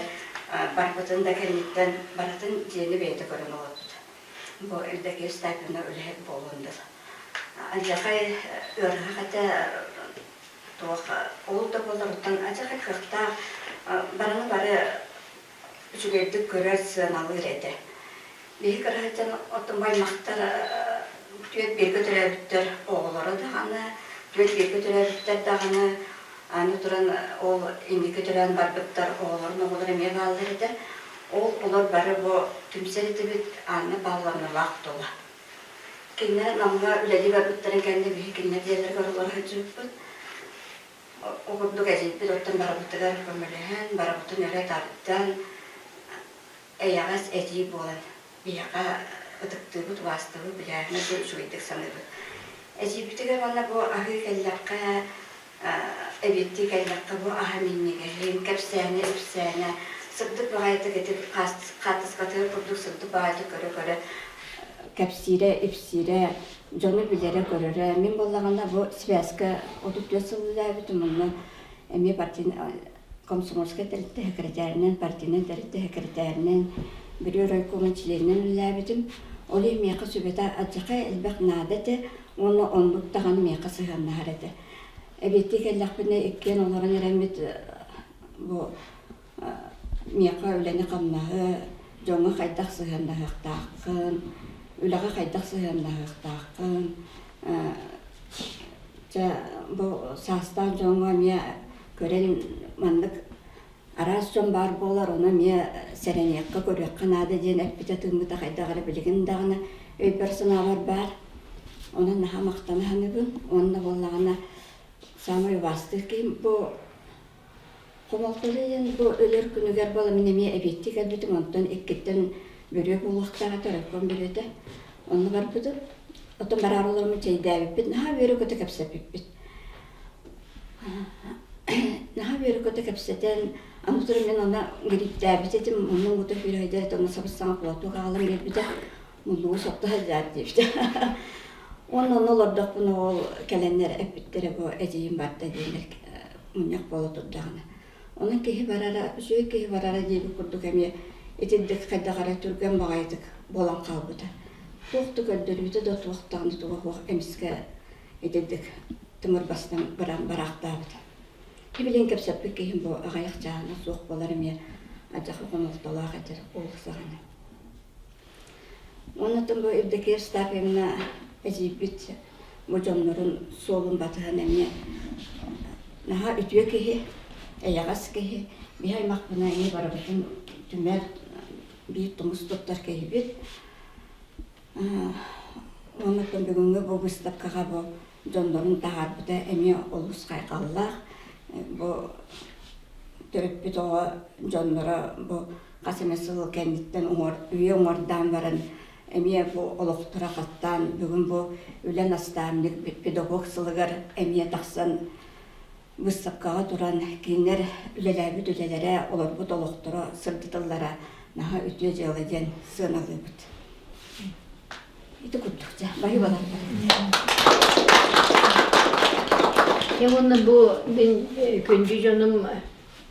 барбытын да кэнниттэн барытын дьиэни бэйэтэ көрөн олорбут. Бу Евдокия Евстафьевна үлэһит буолуон дылы. Алдьархай ыарыһах этэ туох ол да буоллар оттон алдьархай кыахтаах барыны бары үчүгэйдик көрөр, сыаналыыр этэ. Биһи кыраһыттан оттон аймахтар түөрт бииргэ төрөөбүттэр оҕолоро даҕаны, түөрт бииргэ төрөөбүттэр даҕаны, аны туран ол инники төрөөн барбыттар оҕолорун оҕолоро эмиэ бааллар этэ. Ол олор бары бу түмсэр этибит Анна Павловналаах тула. Кинилэр Намҥа үлэлии барбыттарын кэннэ биһи кинилэр дьиэлэригэр олоро сылдьыбыппыт. Ол курдук эдьиийбит оттон барыбытыгар көмөлөһөн, барыбытын өрө тардан, эйэҕэс эдьиий буолан биһиэхэ ытыктыыбыт, убаастыыбыт, билээһини бу үчүгэйдик саныыбыт. Эдьиийбитигэр уонна бу аһыы кэллэххэ, эбиэттии кэллэххэ бу аһа минньигэһин, кэпсээнэ-ипсээнэ, сырдык баҕайытык ити хаартыскатыгар курдук сырдык баҕайытык көрө-көрө кэпсиирэ-ипсиирэ, дьону билэрэ-көрөрө. Мин буоллаҕына бу связка 34 сыл үлэлээбитим, онно эмиэ партийнай комсомольскай тэрилтэ секретарынан, партийнай тэрилтэ секретарынан, Бүлүү райкомун чилиэнинэн үлэлээбитим. Ол иһин миэхэ сүбэтэ алдьархай элбэх наада этэ уонна оннук даҕаны миэхэ сыһыаннаһар этэ. Эбиэттии кэллэхпинэ иккиэн олорон эрэммит бу миэхэ үлэни-хамнаһы, дьоҥҥо хайдах сыһыаннаһыахтааххын, үлэҕэ хайдах сыһыаннаһыахтааххын, чэ бу саастаах дьоҥҥо эмиэ көрөн маннык араас дьон баар буолар, ону эмиэ сэрэниэххэ, көрүөххэ наада диэн эппитэ-тыыммыта хайдах эрэ билигин даҕаны өйбөр-санаабар баар. Онон наһаа махтана саныыбын. Уонна буоллаҕына саамай убаастыыр киһим бу Хомолтолу диэн бу өлөр күнүгэр буола мин эмиэ эбиэттии кэлбитим, онтон иккиттэн бөрүө буолуохтаах этэ, райком бөрүөтэ. Онно барбытым. Оттон бараары олороммут чэйдээбиппит, наһаа үөрэ-көтө кэпсэппиппит. Наһаа үөрэ-көтө кэпсэтэн, аны туран мин онно грипптээбит этим, муннум уута сүүрэйдэр этэ, онно сабыс-саҥа платок аҕалан биэрбитэ, муннугу сотто сылдьаар диэбитэ. Уонна онно олордохпуна ол кэлэннэр эппиттэрэ бу эдьиийим барда диэннэр мунньах буола турдаҕына. Онон киһи барара, үчүгэй киһи барара диэбит курдук эмиэ итирдик хайдах эрэ түргэн баҕайытык буолан хаалбыта. Туох да көрдөрүүтэ да туох даҕаны туга суох эмискэ итирдик тымыр бастан баран бараахтаабыта. Кибилин кэпсэппит киһим бу аҕыйах чааһына суох буолар эмиэ адьаха хомолтолоох этэр ол саҕана. Оннуттан бу Евдокия Евстафьевна эдьиийбит бу дьоннорун суолун батыһан эмиэ наһаа үтүө киһи, эйэҕэс киһи, биһи аймахпына эмиэ барыбытын түмэр биир тумус туттар киһибит. Оннуттан бүгүҥҥү бу быыстапкаҕа бу дьоннорун таһаарбыта эмиэ олус хайҕаллаах. Бу төрөппүт оҕо дьонноро бу хас эмэ сыл кэнниттэн уҥуор үйэ уҥуордаан баран эмиэ бу олохторо хаттаан бүгүн бу үлэ наставник педагог сылыгар эмиэ тахсан быыстапкаҕа туран кинилэр үлэлээбит үлэлэрэ олорбут олохторо сырдатыллара наһаа үтүө дьыала диэн сыаналыыбыт. Ити курдук дьэ баһыыбаларбар. Дьэ уонна бу мин күндү дьонум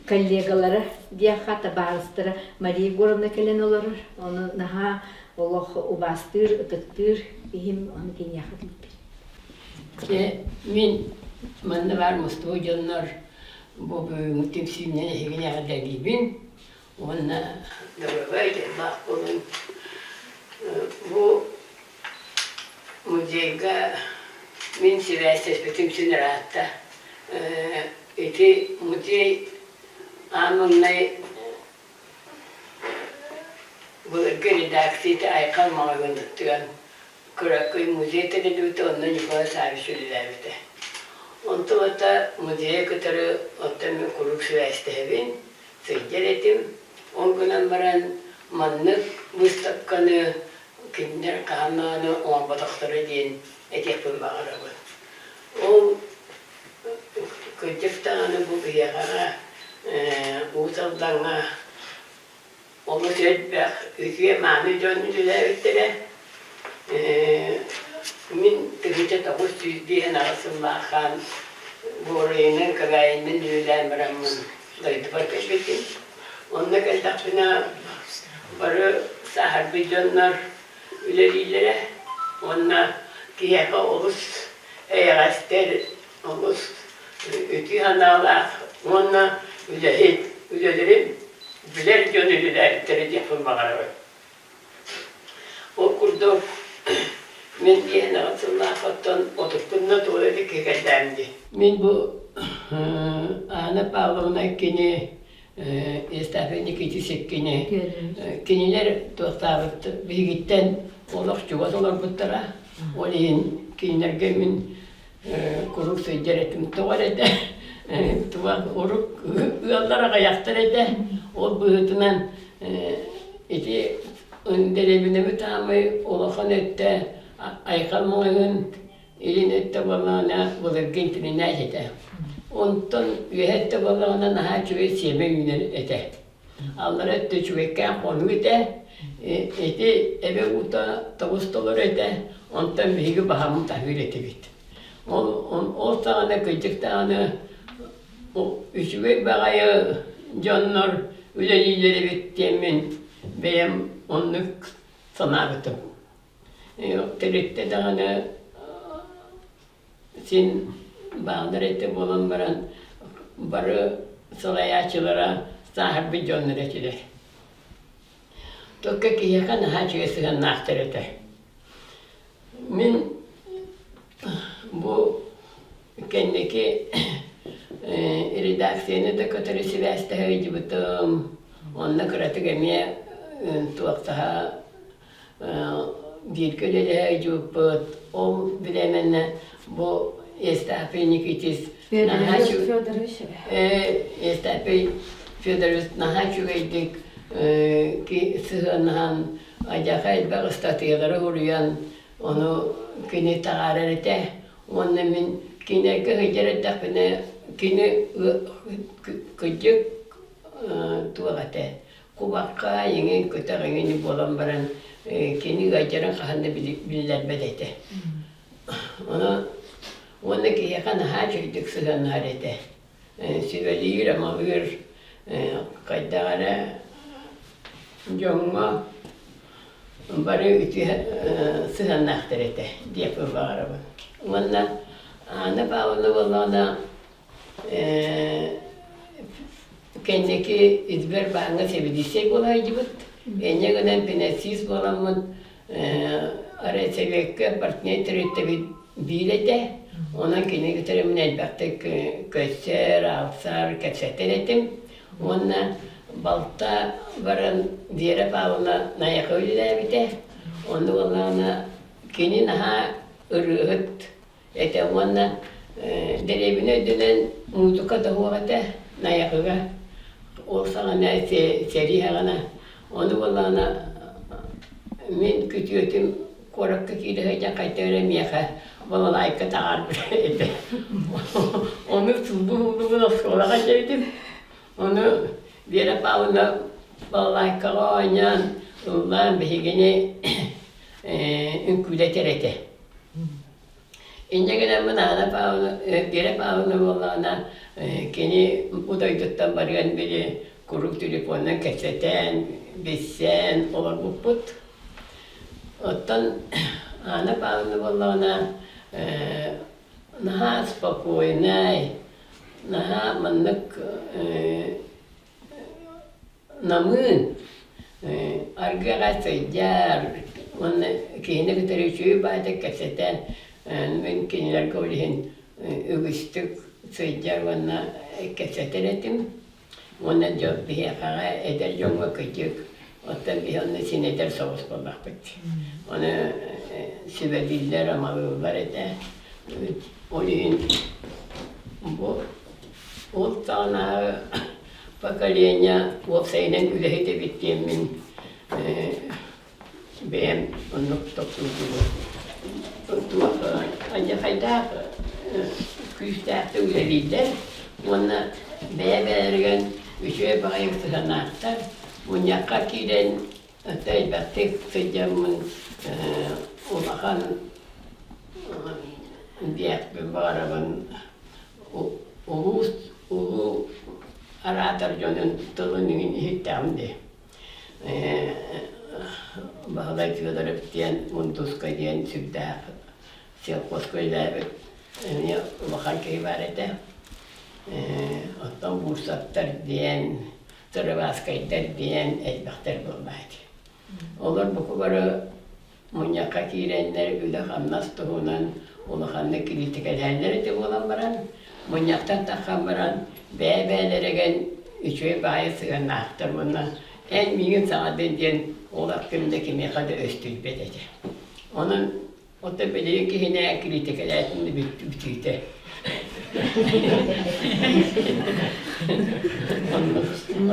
коллегалара диэххэ табаарыстара Мария Егоровна кэлэн олорор. Ону наһаа олох убаастыыр, ытыктыыр киһим, ону киниэхэ тиийбит. Мин манна баар мустубут дьоннор бу бүгүҥҥү түмсүүнэн эһигини эҕэрдэлиибин уонна доруобай дьоллоох буолун. Бу музейга мин сибээстэспитим син ыраатта. Ити музей аан маҥнай былыргы редакцията Айхал маҕаһыыныттан кыракый музей тэриллибитэ, онно Николай Саввич үлэлээбитэ. Онтум ата музейы кытары оттон мин куруук сибээстэһэбин, сылдьар этим. Ол гынан баран маннык быыстапканы кинилэр хаһан даҕаны оҥорботохторо диэн этиэхпин баҕарабын. Ол кырдьык даҕаны бу биһиэхэҕэ Уус Алдаҥҥа олус элбэх үтүө-мааны дьон үлэлээбиттэрэ. Мин 1998 сыллаахаан Буорайынан, Кэбээйинэн үлэлээн бараммын дойдубар кэлбитим. Онно кэллэхпинэ бары сааһырбыт дьоннор үлэлииллэрэ уонна киһиэхэ олус эйэҕэстэр, олус үтүө санаалаах уонна үлэһит, үлэлэрин билэр дьон үлэлээбиттэрэ диэхпин баҕарабын. Ол курдук мин иһинэҕин сыллаах оттон отуккунна туора илик кэллээм дии. Мин бу Анна Павловна кини Евстафий Никитич иккини кинилэр туохтаабыт биһигиттэн олох чугас олорбуттара. Ол иһин кинилэргэ мин куруук сылдьар этим. Тоҕо эрэ этэ туох урук ыаллар аҕыйахтар этэ. Ол быһыытынан ити дэриэбинэбит аамай улахан өттө Айхал маҕаһыын илин өттө буоллаҕына былыргы интэринээт этэ. Онтон үөһэ өттө буоллаҕына наһаа үчүгэй сиэмэ үүнэр этэ. Аллара өттө үчүгэйкээн хонуу этэ. Ити эбэ уута тоҕус толору этэ. Онтон биһиги баһаммыт аһыыр этибит. Ол, ол саҕана кырдьык даҕаны үчүгэй баҕайы дьоннор үлэлииллэр эбит диэммин бэйэм оннук санаабытым. Тэрилтэ даҕаны син бааллар этэ буолан баран бары салайааччылара сааһырбыт дьоннор этилэр. Только киһиэхэ наһаа үчүгэй сыһыаннаахтар этэ. Мин бу кэнники редакцияны да көтөрү сибээстэһэ ыйдыбытым. Онно кыратык эмиэ туохтаһа бииргэ үлэлэһэ ыйдыбыппыт. Ол бириэмэннэ бу Евстафий Никитич наһаа Евстафий Федорович наһаа үчүгэйдик сыһыаннаһан Адьаха элбэх ыстатыйалары суруйан, ону кини таһаарар этэ. Уонна мин кинилэргэ сылдьар эрдэхпинэ, кини кырдьык туох этэ, кубахха иҥин, көтөх иҥин буолан баран, кини ыалдьарын хаһан да биллэрбэт этэ. Ону уонна киһиэхэ наһаа үчүгэйдик сыһыаннаһар этэ. Сүбэлиир-амалыыр хайдах эрэ дьоҥҥо бары үтүө сыһыаннаахтар этэ диэхпин баҕарабын. Уонна Анна Павловна буоллаҕына кэнники Сбербааҥҥа сэбиэдиссэй буола сылдьыбыт. Инньэ гынан финансист буоламмын Арай сэбиэккэ партнер төрүттэбит биир этэ. Онон кини кытары мин элбэхтик көрсөр, аалсар, кэпсэтэр этим. Уонна балта баран Вера Павловна Найахы үлэлээбитэ. Онно буоллаҕына кини наһаа ырыаһыт этэ уонна дэриэбинэ үрдүнэн муусука да суох этэ Найахыга. Ол саҕана сэрии саҕана ону буоллаҕына мин күтүөтүм куоракка киирэ сылдьан хайта эрэ миэхэ балалайка таһаарбыт этэ. Ону сулбу-сулбубун оскуолаҕа дьэбитим. Ону Вера Павловна балалайкаҕа оонньоон, ыллаан биһигини үҥкүүлэтэр этэ. Инньэ гынаммын Аана Павловна, Вера Павловна буоллаҕына, кини бу дойдуттан барыан били куруук телефонунан кэпсэтэн, билсэн олорбуппут. Оттон Аана Павловна буоллаҕына наһаа спокойнай, наһаа маннык Намыын аргыаҕа сылдьар уонна киһини кытары үчүгэй баайдык кэпсэтэн мин кинилэргэ ол иһин үгүстүк сылдьар уонна кэпсэтэр этим. Уонна дьон биһиэхэҕэ эдэр дьоҥҥо кырдьык оттон биһи онно син эдэр соҕус буоллахпыт. Ону сүбэлииллэр, амалыыллар этэ. Ол иһин. Бу ол саҕанааҕы поколение уопсайынан үлэһит эбит диэммин бэйэм оннук тохтуурдубун. Туох алдьархайдаах күүстээхтик үлэлииллэр уонна бэйэ-бэйэлэригэр үчүгэй баҕайы сыһыаннаахтар. Мунньахха киирэн өттө элбэхтик сылдьаммын улахан диэхпин баҕарабын улуус улуу араатар дьонун тылын иһиттэҕим дии. Баһылай Федоров диэн Мундуска диэн сүрдээх сельхозка үлэлээбит эмиэ улахан киһи баар этэ. Оттон Бурсаттар диэн, Сырыбааскайдар диэн элбэхтэр буолбаат. Олор бука бары мунньахха киирэннэр үлэ-хамнас туһунан улаханнык кириитикэлэһэллэр этэ буолан баран, мунньахтан таххан баран бэйэ-бэйэлэригэр үчүгэй баҕайы сыһыаннаахтар уонна эн миигин саҥардын диэн олох ким да кимиэхэ да өстүйбэт этэ. Онон Оттон билигин киһинэ кириитикэлээтин да бүтүүтэ.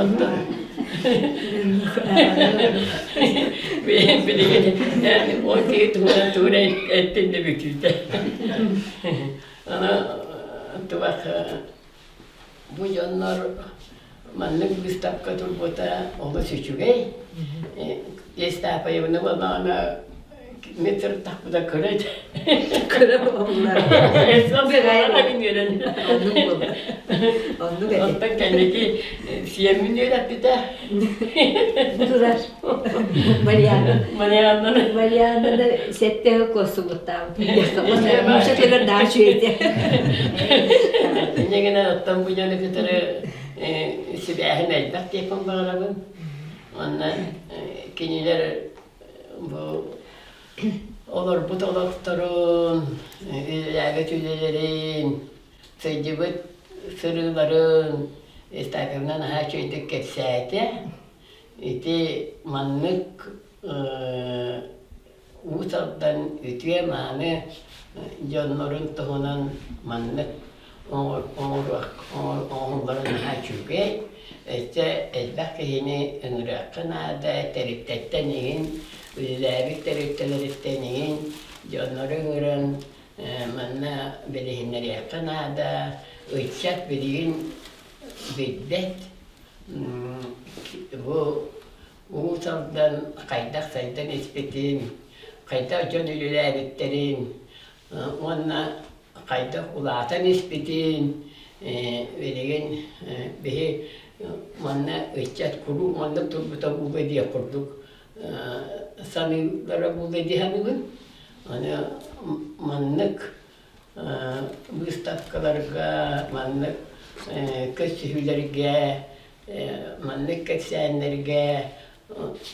Оттон билигин ол киһи туһунан тугу эттин да бүтүүтэ. Аны туох Бу дьоннор маннык быыстапка турбута олус үчүгэй. Естапаевна буоллаҕына метр тахпыта кыра этэ. Кыра буолла. Оннук этэ. Оттон кэнники сиэммин үөрэппитэ. Турар. Марианна. Марианна. Марианна сэттэ куоссубуттаабыт. Муша даа үчүгэйдэ. Инньэ гынан оттон бу дьону кытары сибээһим элбэх диэхпин баҕарабын. Уонна кинилэр бу олорбут олохторун, үлэлээбит үлэлэрин, сылдьыбыт сырыыларын Евстафьевна наһаа үчүгэйдик кэпсээтэ. Ити маннык Уус Алдан үтүө-мааны дьоннорун туһунан маннык оҥоһуллара наһаа үчүгэй. Өссө элбэх киһини ыҥырыахха наада, тэрилтэттэн иһин, үлэлээбит тэрилтэлэриттэн иһин дьоннору ыҥыран манна билиһиннэриэххэ наада. Ыччат билигин билбэт бу Уус Алдан хайдах сайдан испитин, хайдах дьон үлэлээбиттэрин уонна хайдах улаатан испитин билигин биһи манна ыччат куруук маннык турбута буолуо диэх курдук саныыллара буолуо дии саныыбын. Аны маннык быыстапкаларга, маннык көрсүһүүлэргэ Маннык кэпсээннэргэ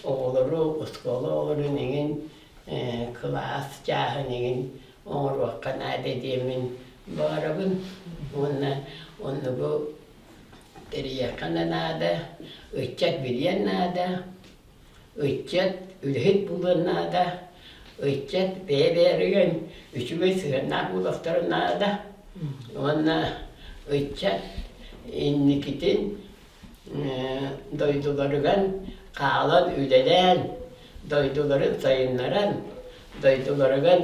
оҕолору, оскуола оҕолорун эҥин кылаас чааһын эҥин оҥоруохха наада диэммин баҕарабын уонна оннугу тэрийиэххэ да наада, ыччат билиэн наада, ыччат үлэһит буолуон наада, ыччат бэйэ-бэйэлэригэр үчүгэй сыһыаннаах буолуохтарын наада уонна ыччат инникитин дойдуларыгар хаалан үлэлээн, дойдуларын сайыннаран, дойдуларыгар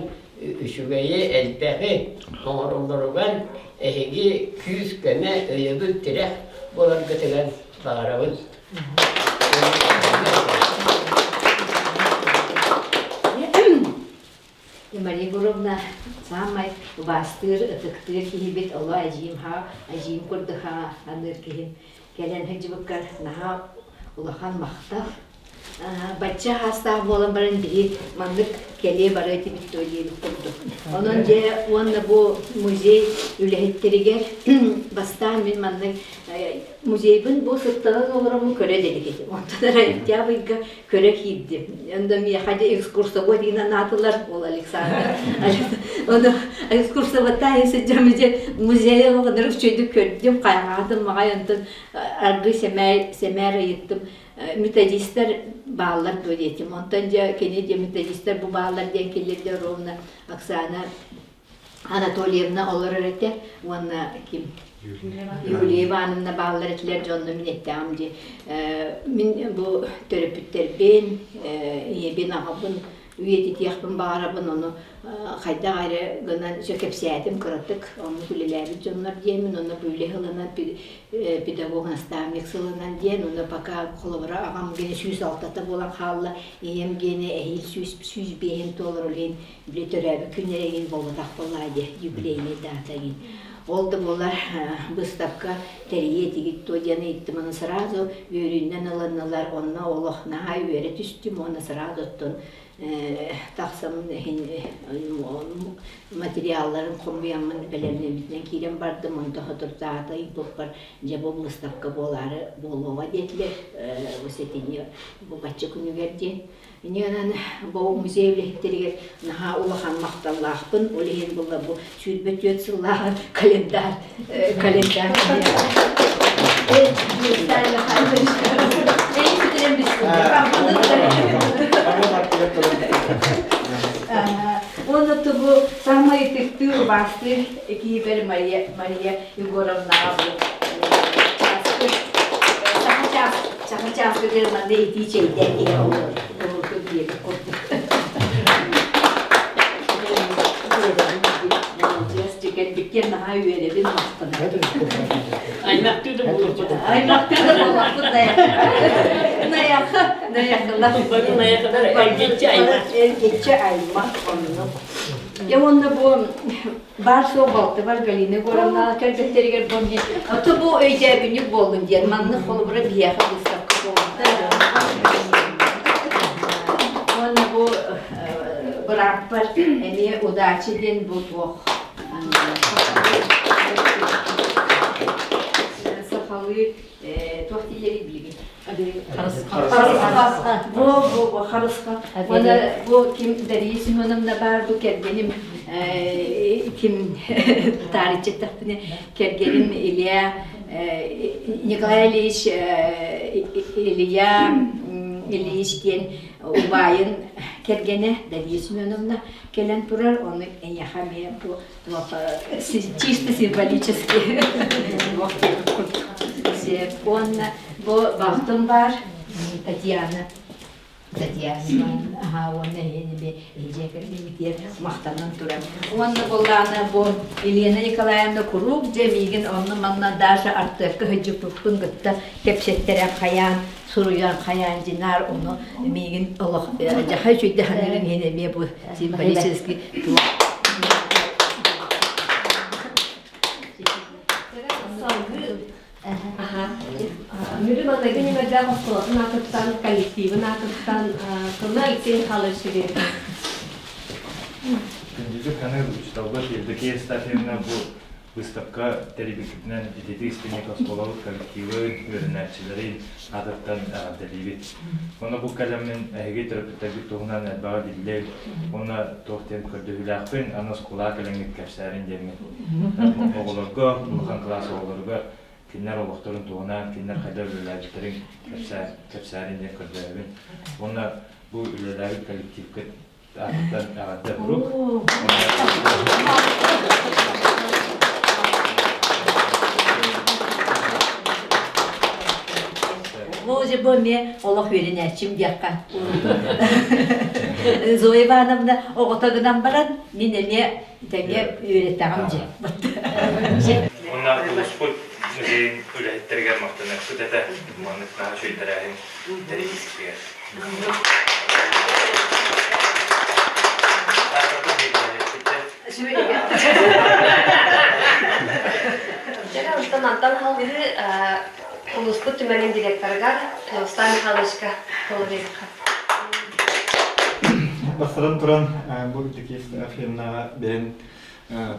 үчүгэйи, элбэҕи оҥороллоругар эһиги күүс-көмө, өйөбүл-тирэх буоларгытыгар баҕарабын. Мария Егоровна саамай убаастыыр, ытыктыыр киһибит, оло эдьиийим ха, эдьиийим курдук ха аныыр киһим. Кэлэн сылдьыбыккар наһаа улахан махтал. Бачча хаастаах буолан баран биһи маннык кэлиэ барыа этибит дуо диэбит курдук. Онон дьэ уонна бу музей үлэһиттэригэр бастаан мин маннык музейбын бу сыттанан олороммун көрө да илик этим. Онтон эрэ октябрьга көрө киирдим. Онно миэхэ дьэ экскурсовод диэн анаатылар ол Александр. Ону экскурсоводтаан сылдьан дьэ музей олоҕунар үчүгэйдик көрдүм, хайҕаатым маҕай онтон аргы сэмээр сэмээр ыйыттым методистар бааллар дуо диэтим. Онтон дьэ кини дьэ методистар бу бааллар диэн киллэрдэ ровно Оксана. Анатольевна олорор этэ уонна ким Юлия Ивановна бааллар этилэр дьонно мин эттэҕим дии мин бу төрөппүттэрбин ийэбин аҕабын үйэтитиэхпин баҕарабын ону хайдах эрэ гынан өссө кэпсээтим кыратык оннук үлэлээбит дьоннор диэммин онно бу үлэ сылынан педагог наставник сылынан диэн онно пока холобура аҕам гиэнэ 106-та буолан хаалла ийэм гиэнэ эһиил 105-ин туолар ол иһин били төрөөбүт күннэрэ игин буолбатах буоллаҕа дии юбилейный дата игин ол да буолар выставка тэрийиэ этигит дуо диэн ыйыттым аны сразу үөрүүнэн ылыннылар онно олох наһаа үөрэ түстүм уонна сразу оттон тахсаммын иһин материалларын хомуйаммын бэлэмнэммитинэн киирэн бардым онто соторутааҕыта ыйбыппар дьэ бу выставка буолаары буолуоҕа диэтилэр бу сэтинньи бу бачча күнүгэр диэн Инньэ бу музей үлэһиттэригэр наһаа улахан махталлаахпын. Ол иһин буолла бу 24 сыллааҕы календарь календарь Уонна бу самай ытыктыыр убаастыыр киһибэр Мария Мария Егоровнаҕа бу саха чааскытыгар манна итии чэйдээн иһэ олорор урукку диэбит курдук. Кэлбиккэр наһаа үөрэбин, махтанабын. Аймахтыы да буолуохпут. Аймахтыы да буолуохпут Найахы, найахылар. Бары найахылар эргиччи аймах. Эргиччи аймах оннук. Дьэ уонна бу баар суох балтыбар Галина Егоровна кэлбэттэригэр бу ото бу өйдөөбүнньүк буоллун диэн маннык холобура биһиэхэ выставка буолбута уонна бу бырааппар эмиэ удачи диэн бу туох сахалыы туох дииллэрий билигин Харысха. Бу бу харысха. Уонна бу ким Дария Семеновна баар бу кэргэним ким таарыччаттахпына кэргэним Илья Николай Ильич Илья Ильич диэн убайын кэргэнэ Дария Семеновна кэлэн турар. Ону эйиэхэ эмиэ бу чисто символически уонна бу балтым баар Татьяна Татьяна аха уонна эһиэни дьиэ кэргэммитигэр махтанан туран уонна буоллаҕына бу Елена Николаевна куруук дьэ миигин онно-манна даже артыакка сылдьыппыппын кытта кэпсэттэрэ хайаан суруйан хайаан динар ону миигин олох дьаха үчүйдэ саныырын иһин эмиэ бу символический Мүрү маҥнайгы нүмердээх оскуолатын аатыттан, коллективын аатыттан тылына Алексей Михайлович Сибирев. Күндүтүк саныыр учууталбыт Евдокия Евстафьевна бу Выставка тэрийбиккитинэн ититии истиҥник оскуолабыт коллективын, үөрэнээччилэрин аатыттан эҕэрдэлиибит. Уонна бу кэлэммин эһиги төрөппүттэргит туһунан элбэҕи биллим уонна туох диэн көрдөһүүлээхпин, аны оскуолаҕа кэлэҥҥит кэпсээрин диэммин. Оҕолорго, улахан кылаас оҕолоругар кинилэр олохторун туһунан, кинилэр хайдах үлэлээбиттэрин кэпсээрин диэн көрдөһөбүн. Уонна бу үлэлээбит коллективкыт аатыттан эҕэрдэ бурук. Бу бу эмиэ олох үөрэнээччим диэххэ. Зоя Ивановна оҕото гынан баран мин эмиэ тэҥҥэ үөрэтэҕим дьэ. Уонна улууспут музейын үлэһиттэригэр махтаныахпыт этэ. Маннык наһаа үчүгэй тэрээһин тэрийбиккитигэр. Дьэ, онтон Антон Халгыһы улууспут түмэлин директорыгар Руслан Михайловичка тыл биэриэххэ. Бастатан туран, бу Евдокия Ефимовнаҕа бэйэм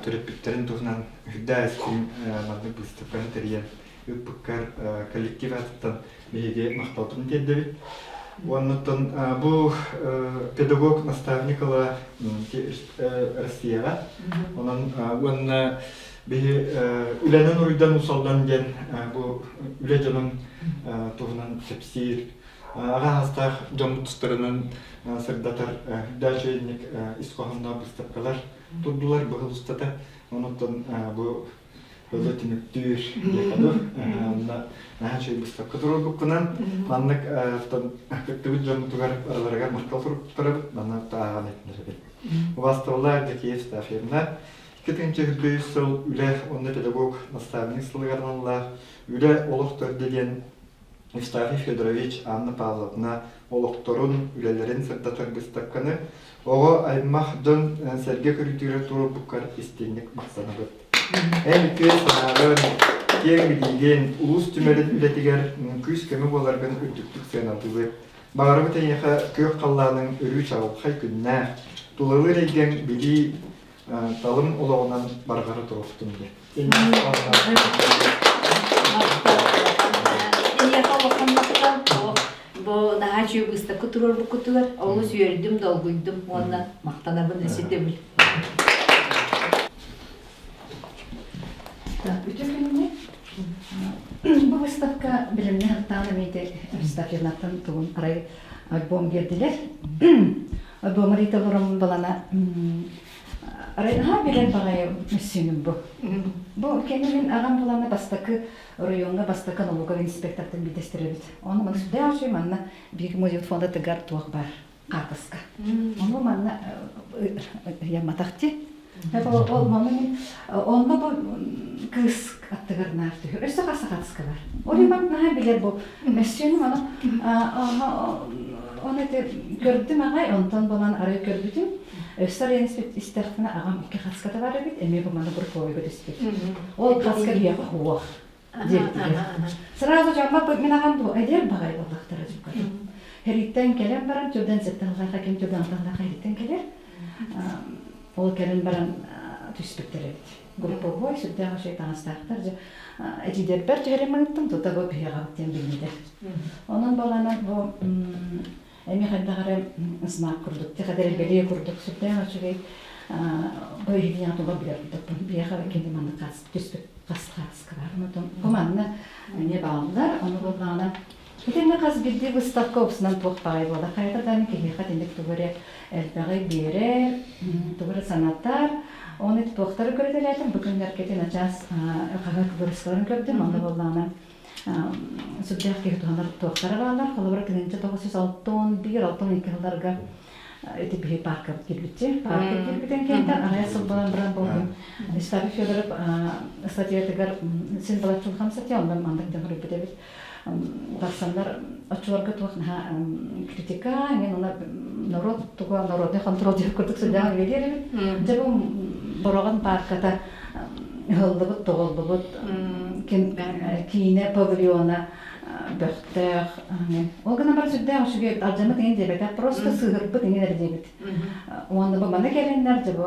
төрөппүттэрин туһунан үрдээ истиҥ маннык быыстапканы тэрийэн ыыппыккар коллектив аатыттан биһиги махталбытын тиэрдэбит. Уоннаттан бу педагог наставник ыла Россияҕа. Онон уонна биһи үлэнэн уруйдан усаллан диэн бу үлэ дьонун туһунан кэпсиир аҕа саастаах дьоммут тустарынан сырдатар үрдээх ис хоһоонноох быыстапкалар. турдулар быһыл устата. Онуттан бу ылы түмүктүүр диэхэ Онно наһаа үчүгэй быыстапка туруорбуккунан маннык кыттыбыт дьоммутугар барыларыгар махтал туруктарабыт манна ааҕан этинэрэбит. Убаастабыллаах Евдокия Евстафьевна, 2023 сыл үлэ уонна педагог наставник сылыгар аналлаах Үлэ олох төрдө диэн Евстафий Федорович, Анна Павловна олохторун, үлэлэрин сырдатар быыстапканы оҕо аймах дьон сэргэ көрүүтүгэр туруорбуккар истиҥник махтанабыт. Эн үтүө санааҕын, киэҥ билиигин, улуус түмэлин үлэтигэр күүс-көмө буоларгын үрдүктүк сыаналыыбыт. Баҕарабыт эйиэхэ күөх халлааныҥ өрүү чаҕылхай күннээх, тулалыыр эйгэҥ билии талым олоҕунан барҕара туруохтун диэн. Эйиэхэ улахан махтал. Бу наһаа үчүгэй быыстапка туруорбуккутугар олус үөрдүм, долгуйдум уонна махтанабын өссө төгүл. Үтүө күнүнэн. Бу выставка билимҥэ хаттаан эмиэ Евстафьевнаттан тугун арай альбом биэрдилэр. Альбом арыйта олороммун балана Арай наһаа билэр баҕайы мөссүөнүм бу. Бу кэннэ мин аҕам булана бастакы оройуоҥҥа бастакы налоговый инспектортан биирдэстэрэ эбит. Ону маны сүрдээх үчүгэй манна биһиги музей фондатыгар туох баар хаартыска. Ону манна ыйамматах дии. Ол манна мин онно бу кыыс аттыгар наар түһэр. Өссө хас хаартыска бар. Ол иман наһаа билэр бу мөссүөнүм ону ону ити көрдүм аҕай онтон булан арай көрбүтүм Өссө арыйан истэхпинэ аҕам икки хаската бар эбит, эмиэ бу маны групповойга түспүт. Ол хаска киһиэхэ суох диэбитигэр. Сразу дьоммор мин аҕам бу эдэр баҕайы буоллахтара дьуккатым. Хэриттэн кэлэн баран түрдэн сытталлаха ким түрдэн алталлаха хэриттэн кэлэр. Ол кэлэн баран түспүттэр эбит. Групповой сүрдээх үчүгэй таҥастаахтар. Дьэ эдьиийдэрбэр түһэрин маныттым, тута бу биһиэҕэбит диэн билиннилэр. Онон баланан бу Эмиэ хайдах эрэ знак курдук, тихэдэр бэлиэ курдук сүрдээх үчүгэй бу иһитинэн тула билэр курдукпун. Биһиэхэ кини манна түспүт хас хаска бар. Онтон бу манна эмиэ бааллар, ону буоллаҕына итиннэ хас биирдии выставка упсунан туох баҕай буола. Хайата даҕаны киһиэхэ итинник тугу эрэ элбэҕи биэрэр, тугу эрэ санатар. Оны туохтары көрүтэлээтим, бу күннэргэ ити начаас хаһыат вырезкаларын көрдүм, онно буоллаҕына сүрдээх киһи туһанар туохтара бааллар. Холобура, 1961-62 сылларга ити биһи паркабыт киирбитчи. Парка киирбитин кэнниттэн аҕыйах сыл буолан баран буолбун. Евстафий Федоров статьятыгар син балачча улахан статья, онон маннык дьон суруйбут эбит. Тахсаннар оччолорго туох наһаа критика, эҥин уна народ туга народный контроль диэн курдук сүрдээх үлэлиир эбит. Дьэ бу Бороҕон парката ыһыллыбыт, тоҕуллубут киинэ павильона бөхтөөх. Ол гынан баран сүрдээх үчүгэй алдьаммыт иҥин диэбэтэх, просто сыыһырбыт иҥин эрэ диэбит. Уонна бу манна кэлэннэр дьэ бу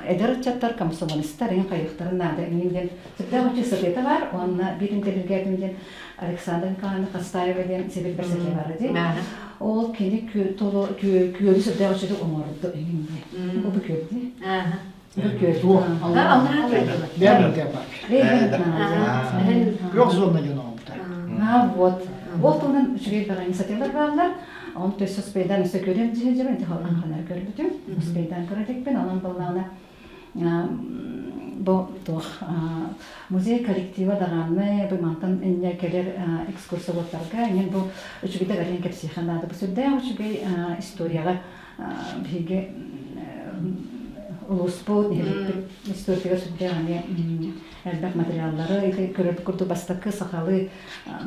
эдэр ыччаттар, комсомолистар иҥин хайыахтарын наада иҥин диэн сүрдээх үчүгэй сатыата баар. Уонна биир интеллигентим диэн Александр Николаевна Хастаева диэн сибил бэрсэтэ бара дии. Ол кини күөлү сүрдээх үчүгэй оҥордо иҥин диэн. Ол бу күөл дии. Күөх зона диэн оҥорбута. Вот. Ол туһунан үчүгэй баҕайы сатыылар бааллар. Оны төссө успейдан өссө көрүөм дьиһэ ити холлан көрбүтүм. Успейдан көрө иликпин. Онон буоллаҕына бу туох музей коллектива даҕаны бу мантан инньэ кэлэр экскурсоводтарга эҥин бу үчүгэйдик арыйан кэпсиэхэ наада. Бу сүрдээх үчүгэй историяҕа биһиги улууспут, нэһилиэкпит историятыгар сүрдээх эмиэ элбэх материаллары ити көрөрбүт курдук бастакы сахалыы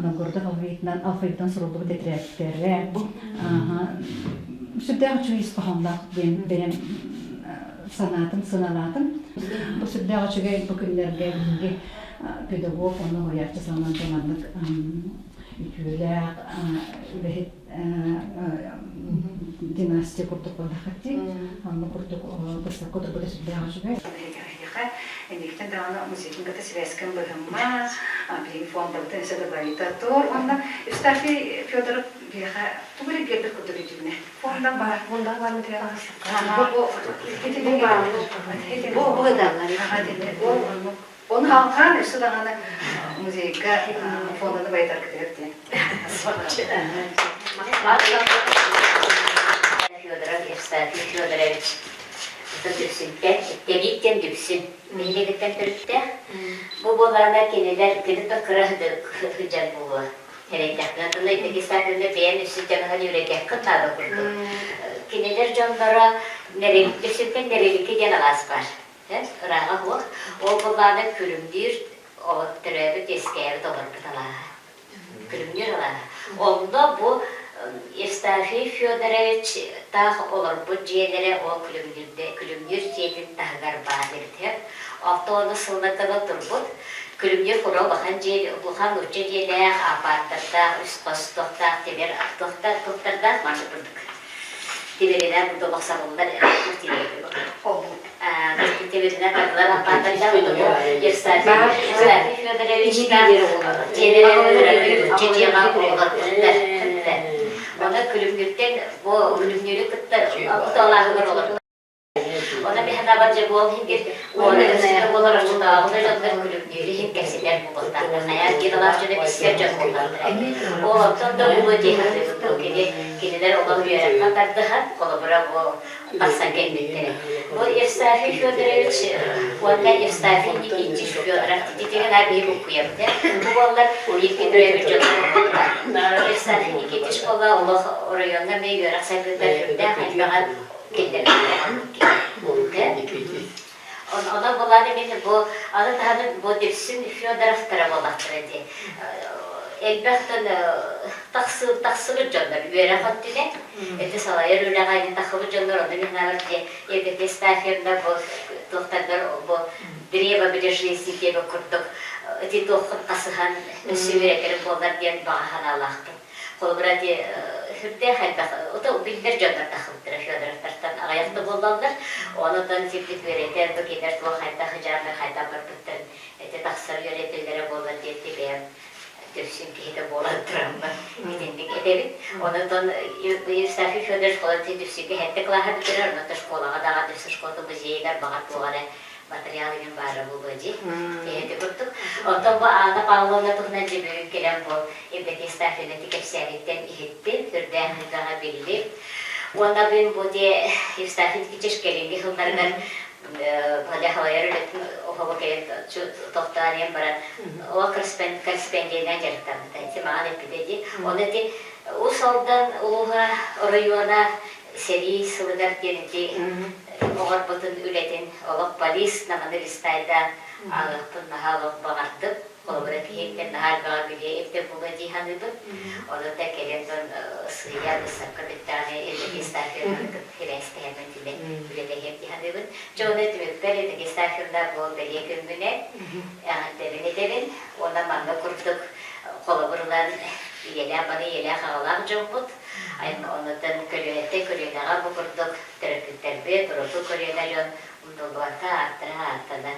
Новгородов алфавитынан алфавитынан суруллубут тэтэрээттэрэ сүрдээх үчүгэй ис хоһоонноох диэн бэйэм санаатым, сыаналаатым. Бу сүрдээх үчүгэй бу күннэргэ биһиги педагог уонна уһуйааччы сылынан маннык үтүөлээх үлэһит династия курдук буоллаххытый онно курдук быыстапка турбута сүрдээх үчүгэй эһиэхэ инникитин даҕаны музейын кытта сибээскин быһымма билигин фондабытын өссө да байыта тур уонна Евстафий Федоров биһиэхэ тугу эрэ биэрбит курдук өйдүүбүнэ фонда бар фонда бар материал бу бу Ону халҕаан өссө даҕаны музейга фонданы байытаргытыгар диэн. Федоров Евстафий Федорович. Дүпсүнтэн, Тэбиик диэн Дүпсүн нэһилиэгиттэн төрүттээх. Бу буоллаҕына кинилэр кини да кыра сылдьар буолуо. Эрэйдэххинэ, оттон Евдокия бэйэн үсүн дьаныһан үөрэтиэххин наада курдук. Кинилэр дьонноро Дүпсүнтэн Нэрэлики диэн алаас баар. Ырааҕа суох. Ол буоллаҕына Күлүмнүүр төрөөбүт, үөскээбит, олорбут алааһа. Күлүмнүүр алааһа. Онно бу Евстафий Федорович таах олорбут дьиэлэрэ ол Күлүмнүүрдэ Күлүмнүүр дьиэтин таһыгар баар эбит. Оттон сылларга турбут Күлүмнүүр кура улахан дьиэ улахан нуучча дьиэлээх, аппааттардаах, үс хос туохтаах тимир туохтардаах маннык курдук. Тимиринэн курдук охсабыллар Тимиринэн тардылар аппааттардаах Евстафий Федорович дьиэлэрэ дьиэҕэ олорбуттар. Оны Күлүмнүүртэн бу Күлүмнүүрү кытта алааһыгар олорбут. Оны биһанабар дьэ буол иһин уона өссө буолар оччотооҕуна дьоннор күлүмнүүрү иһин кэпсэтэр буолуохтаахтар. Хайаан биир алаас дьоно билсэр дьон буоллахтара. Ол онтон да улуу дии саныыбын. Кини кинилэр олох үөрэххэ тардыһан, холобура бу тахсан кэлбиттэрэ. Бу Евстафий Федорович уонна Евстафий Никитич Федоров ититигин аа биһи буккуйабыт ээ. Бу буоллар бииргэ төрөөбүт дьоннор Евстафий Никитич буолла олох оройуоҥҥа эмиэ үөрэх сайдыыта сүрдээх элбэҕи киллэрбитэ. Онон булааны мин бу аны таһынан бу Дүпсүн Федоровтара буоллахтара дии. Элбэхтэн тахсыбыт дьоннор үөрэх өттүнэн ити салайар үлэҕэ ини тахсыбыт дьоннор ону мин наабар дии Евдокия Евстафьевна бу туохтаргар бу древо жизни диэбит курдук ити туоххун хасыһан өссө үөрэтэрим буоллар диэн баҕа санаалаахпын. Холобура ити сүрдээх элбэх ото биллэр дьоннор тахсыбыттара Федоровтартан аҕыйах да буоллаллар. Онутан сирбит үөрэтэр бу кинилэр туох хайдах дьаамнар хайдах барбыттарын ити тахсар үөрэтэллэрэ буоллар диэн бэйэм Дүпсүн киһитэ буолан тураммын итинник этэбин. Онутан Евстафий Федорович школа Дүпсүнгэ сэттэ кылааһы бүтэрэр, онон школаҕа даҕаны Дүпсүн школатын музейыгар баҕар туох эрэ материал иһин баара буолуо дии. Ити курдук. Оттон бу Анна Павловна туһунан дьэ бүгүн кэлэн бу Евдокия Евстафьевна кэпсээниттэн иһиттим, сүрдээх элбэҕи биллим. Уонна мин бу дьэ Евстафий Никитич кэлиҥҥи сылларыгар Валя халайар үлэтин оһоҕо кэлэн тохтоон иһэн баран ол корреспонденынан дьарыктаммыта. Ити маған эппитэ дии. Оны ити Уус Алдан улууһа оройуона сэрии сылыгар диэн ити оҕорбутун үлэтин олох полис наманы листайдаан ааҕыахпын наһаа олох баҕардым. Холобура киһиттэн наһаа элбэҕи билиэ эбитэ буолуо дии саныыбын. Ону да кэлэн дьон сыыйа быыстапка бүттэҕинэ Евдокия Евстафьевнаны кытта сибээстэһэммин тилэ үлэлэһиэм дии саныыбын. Дьэ ону түмүкпэр Евдокия Евстафьевна бу бэлиэ күммүнэн эҕэрдэбин этэбин уонна манна курдук холобур ылан ийэлээх бары ийэлээх аҕалаах дьоммут оннуттан көлүөнэттэн көлүөнэҕэ бу курдук төрөппүттэрбит, урукку көлүөнэ дьон умнуллубакка ааттара ааттана.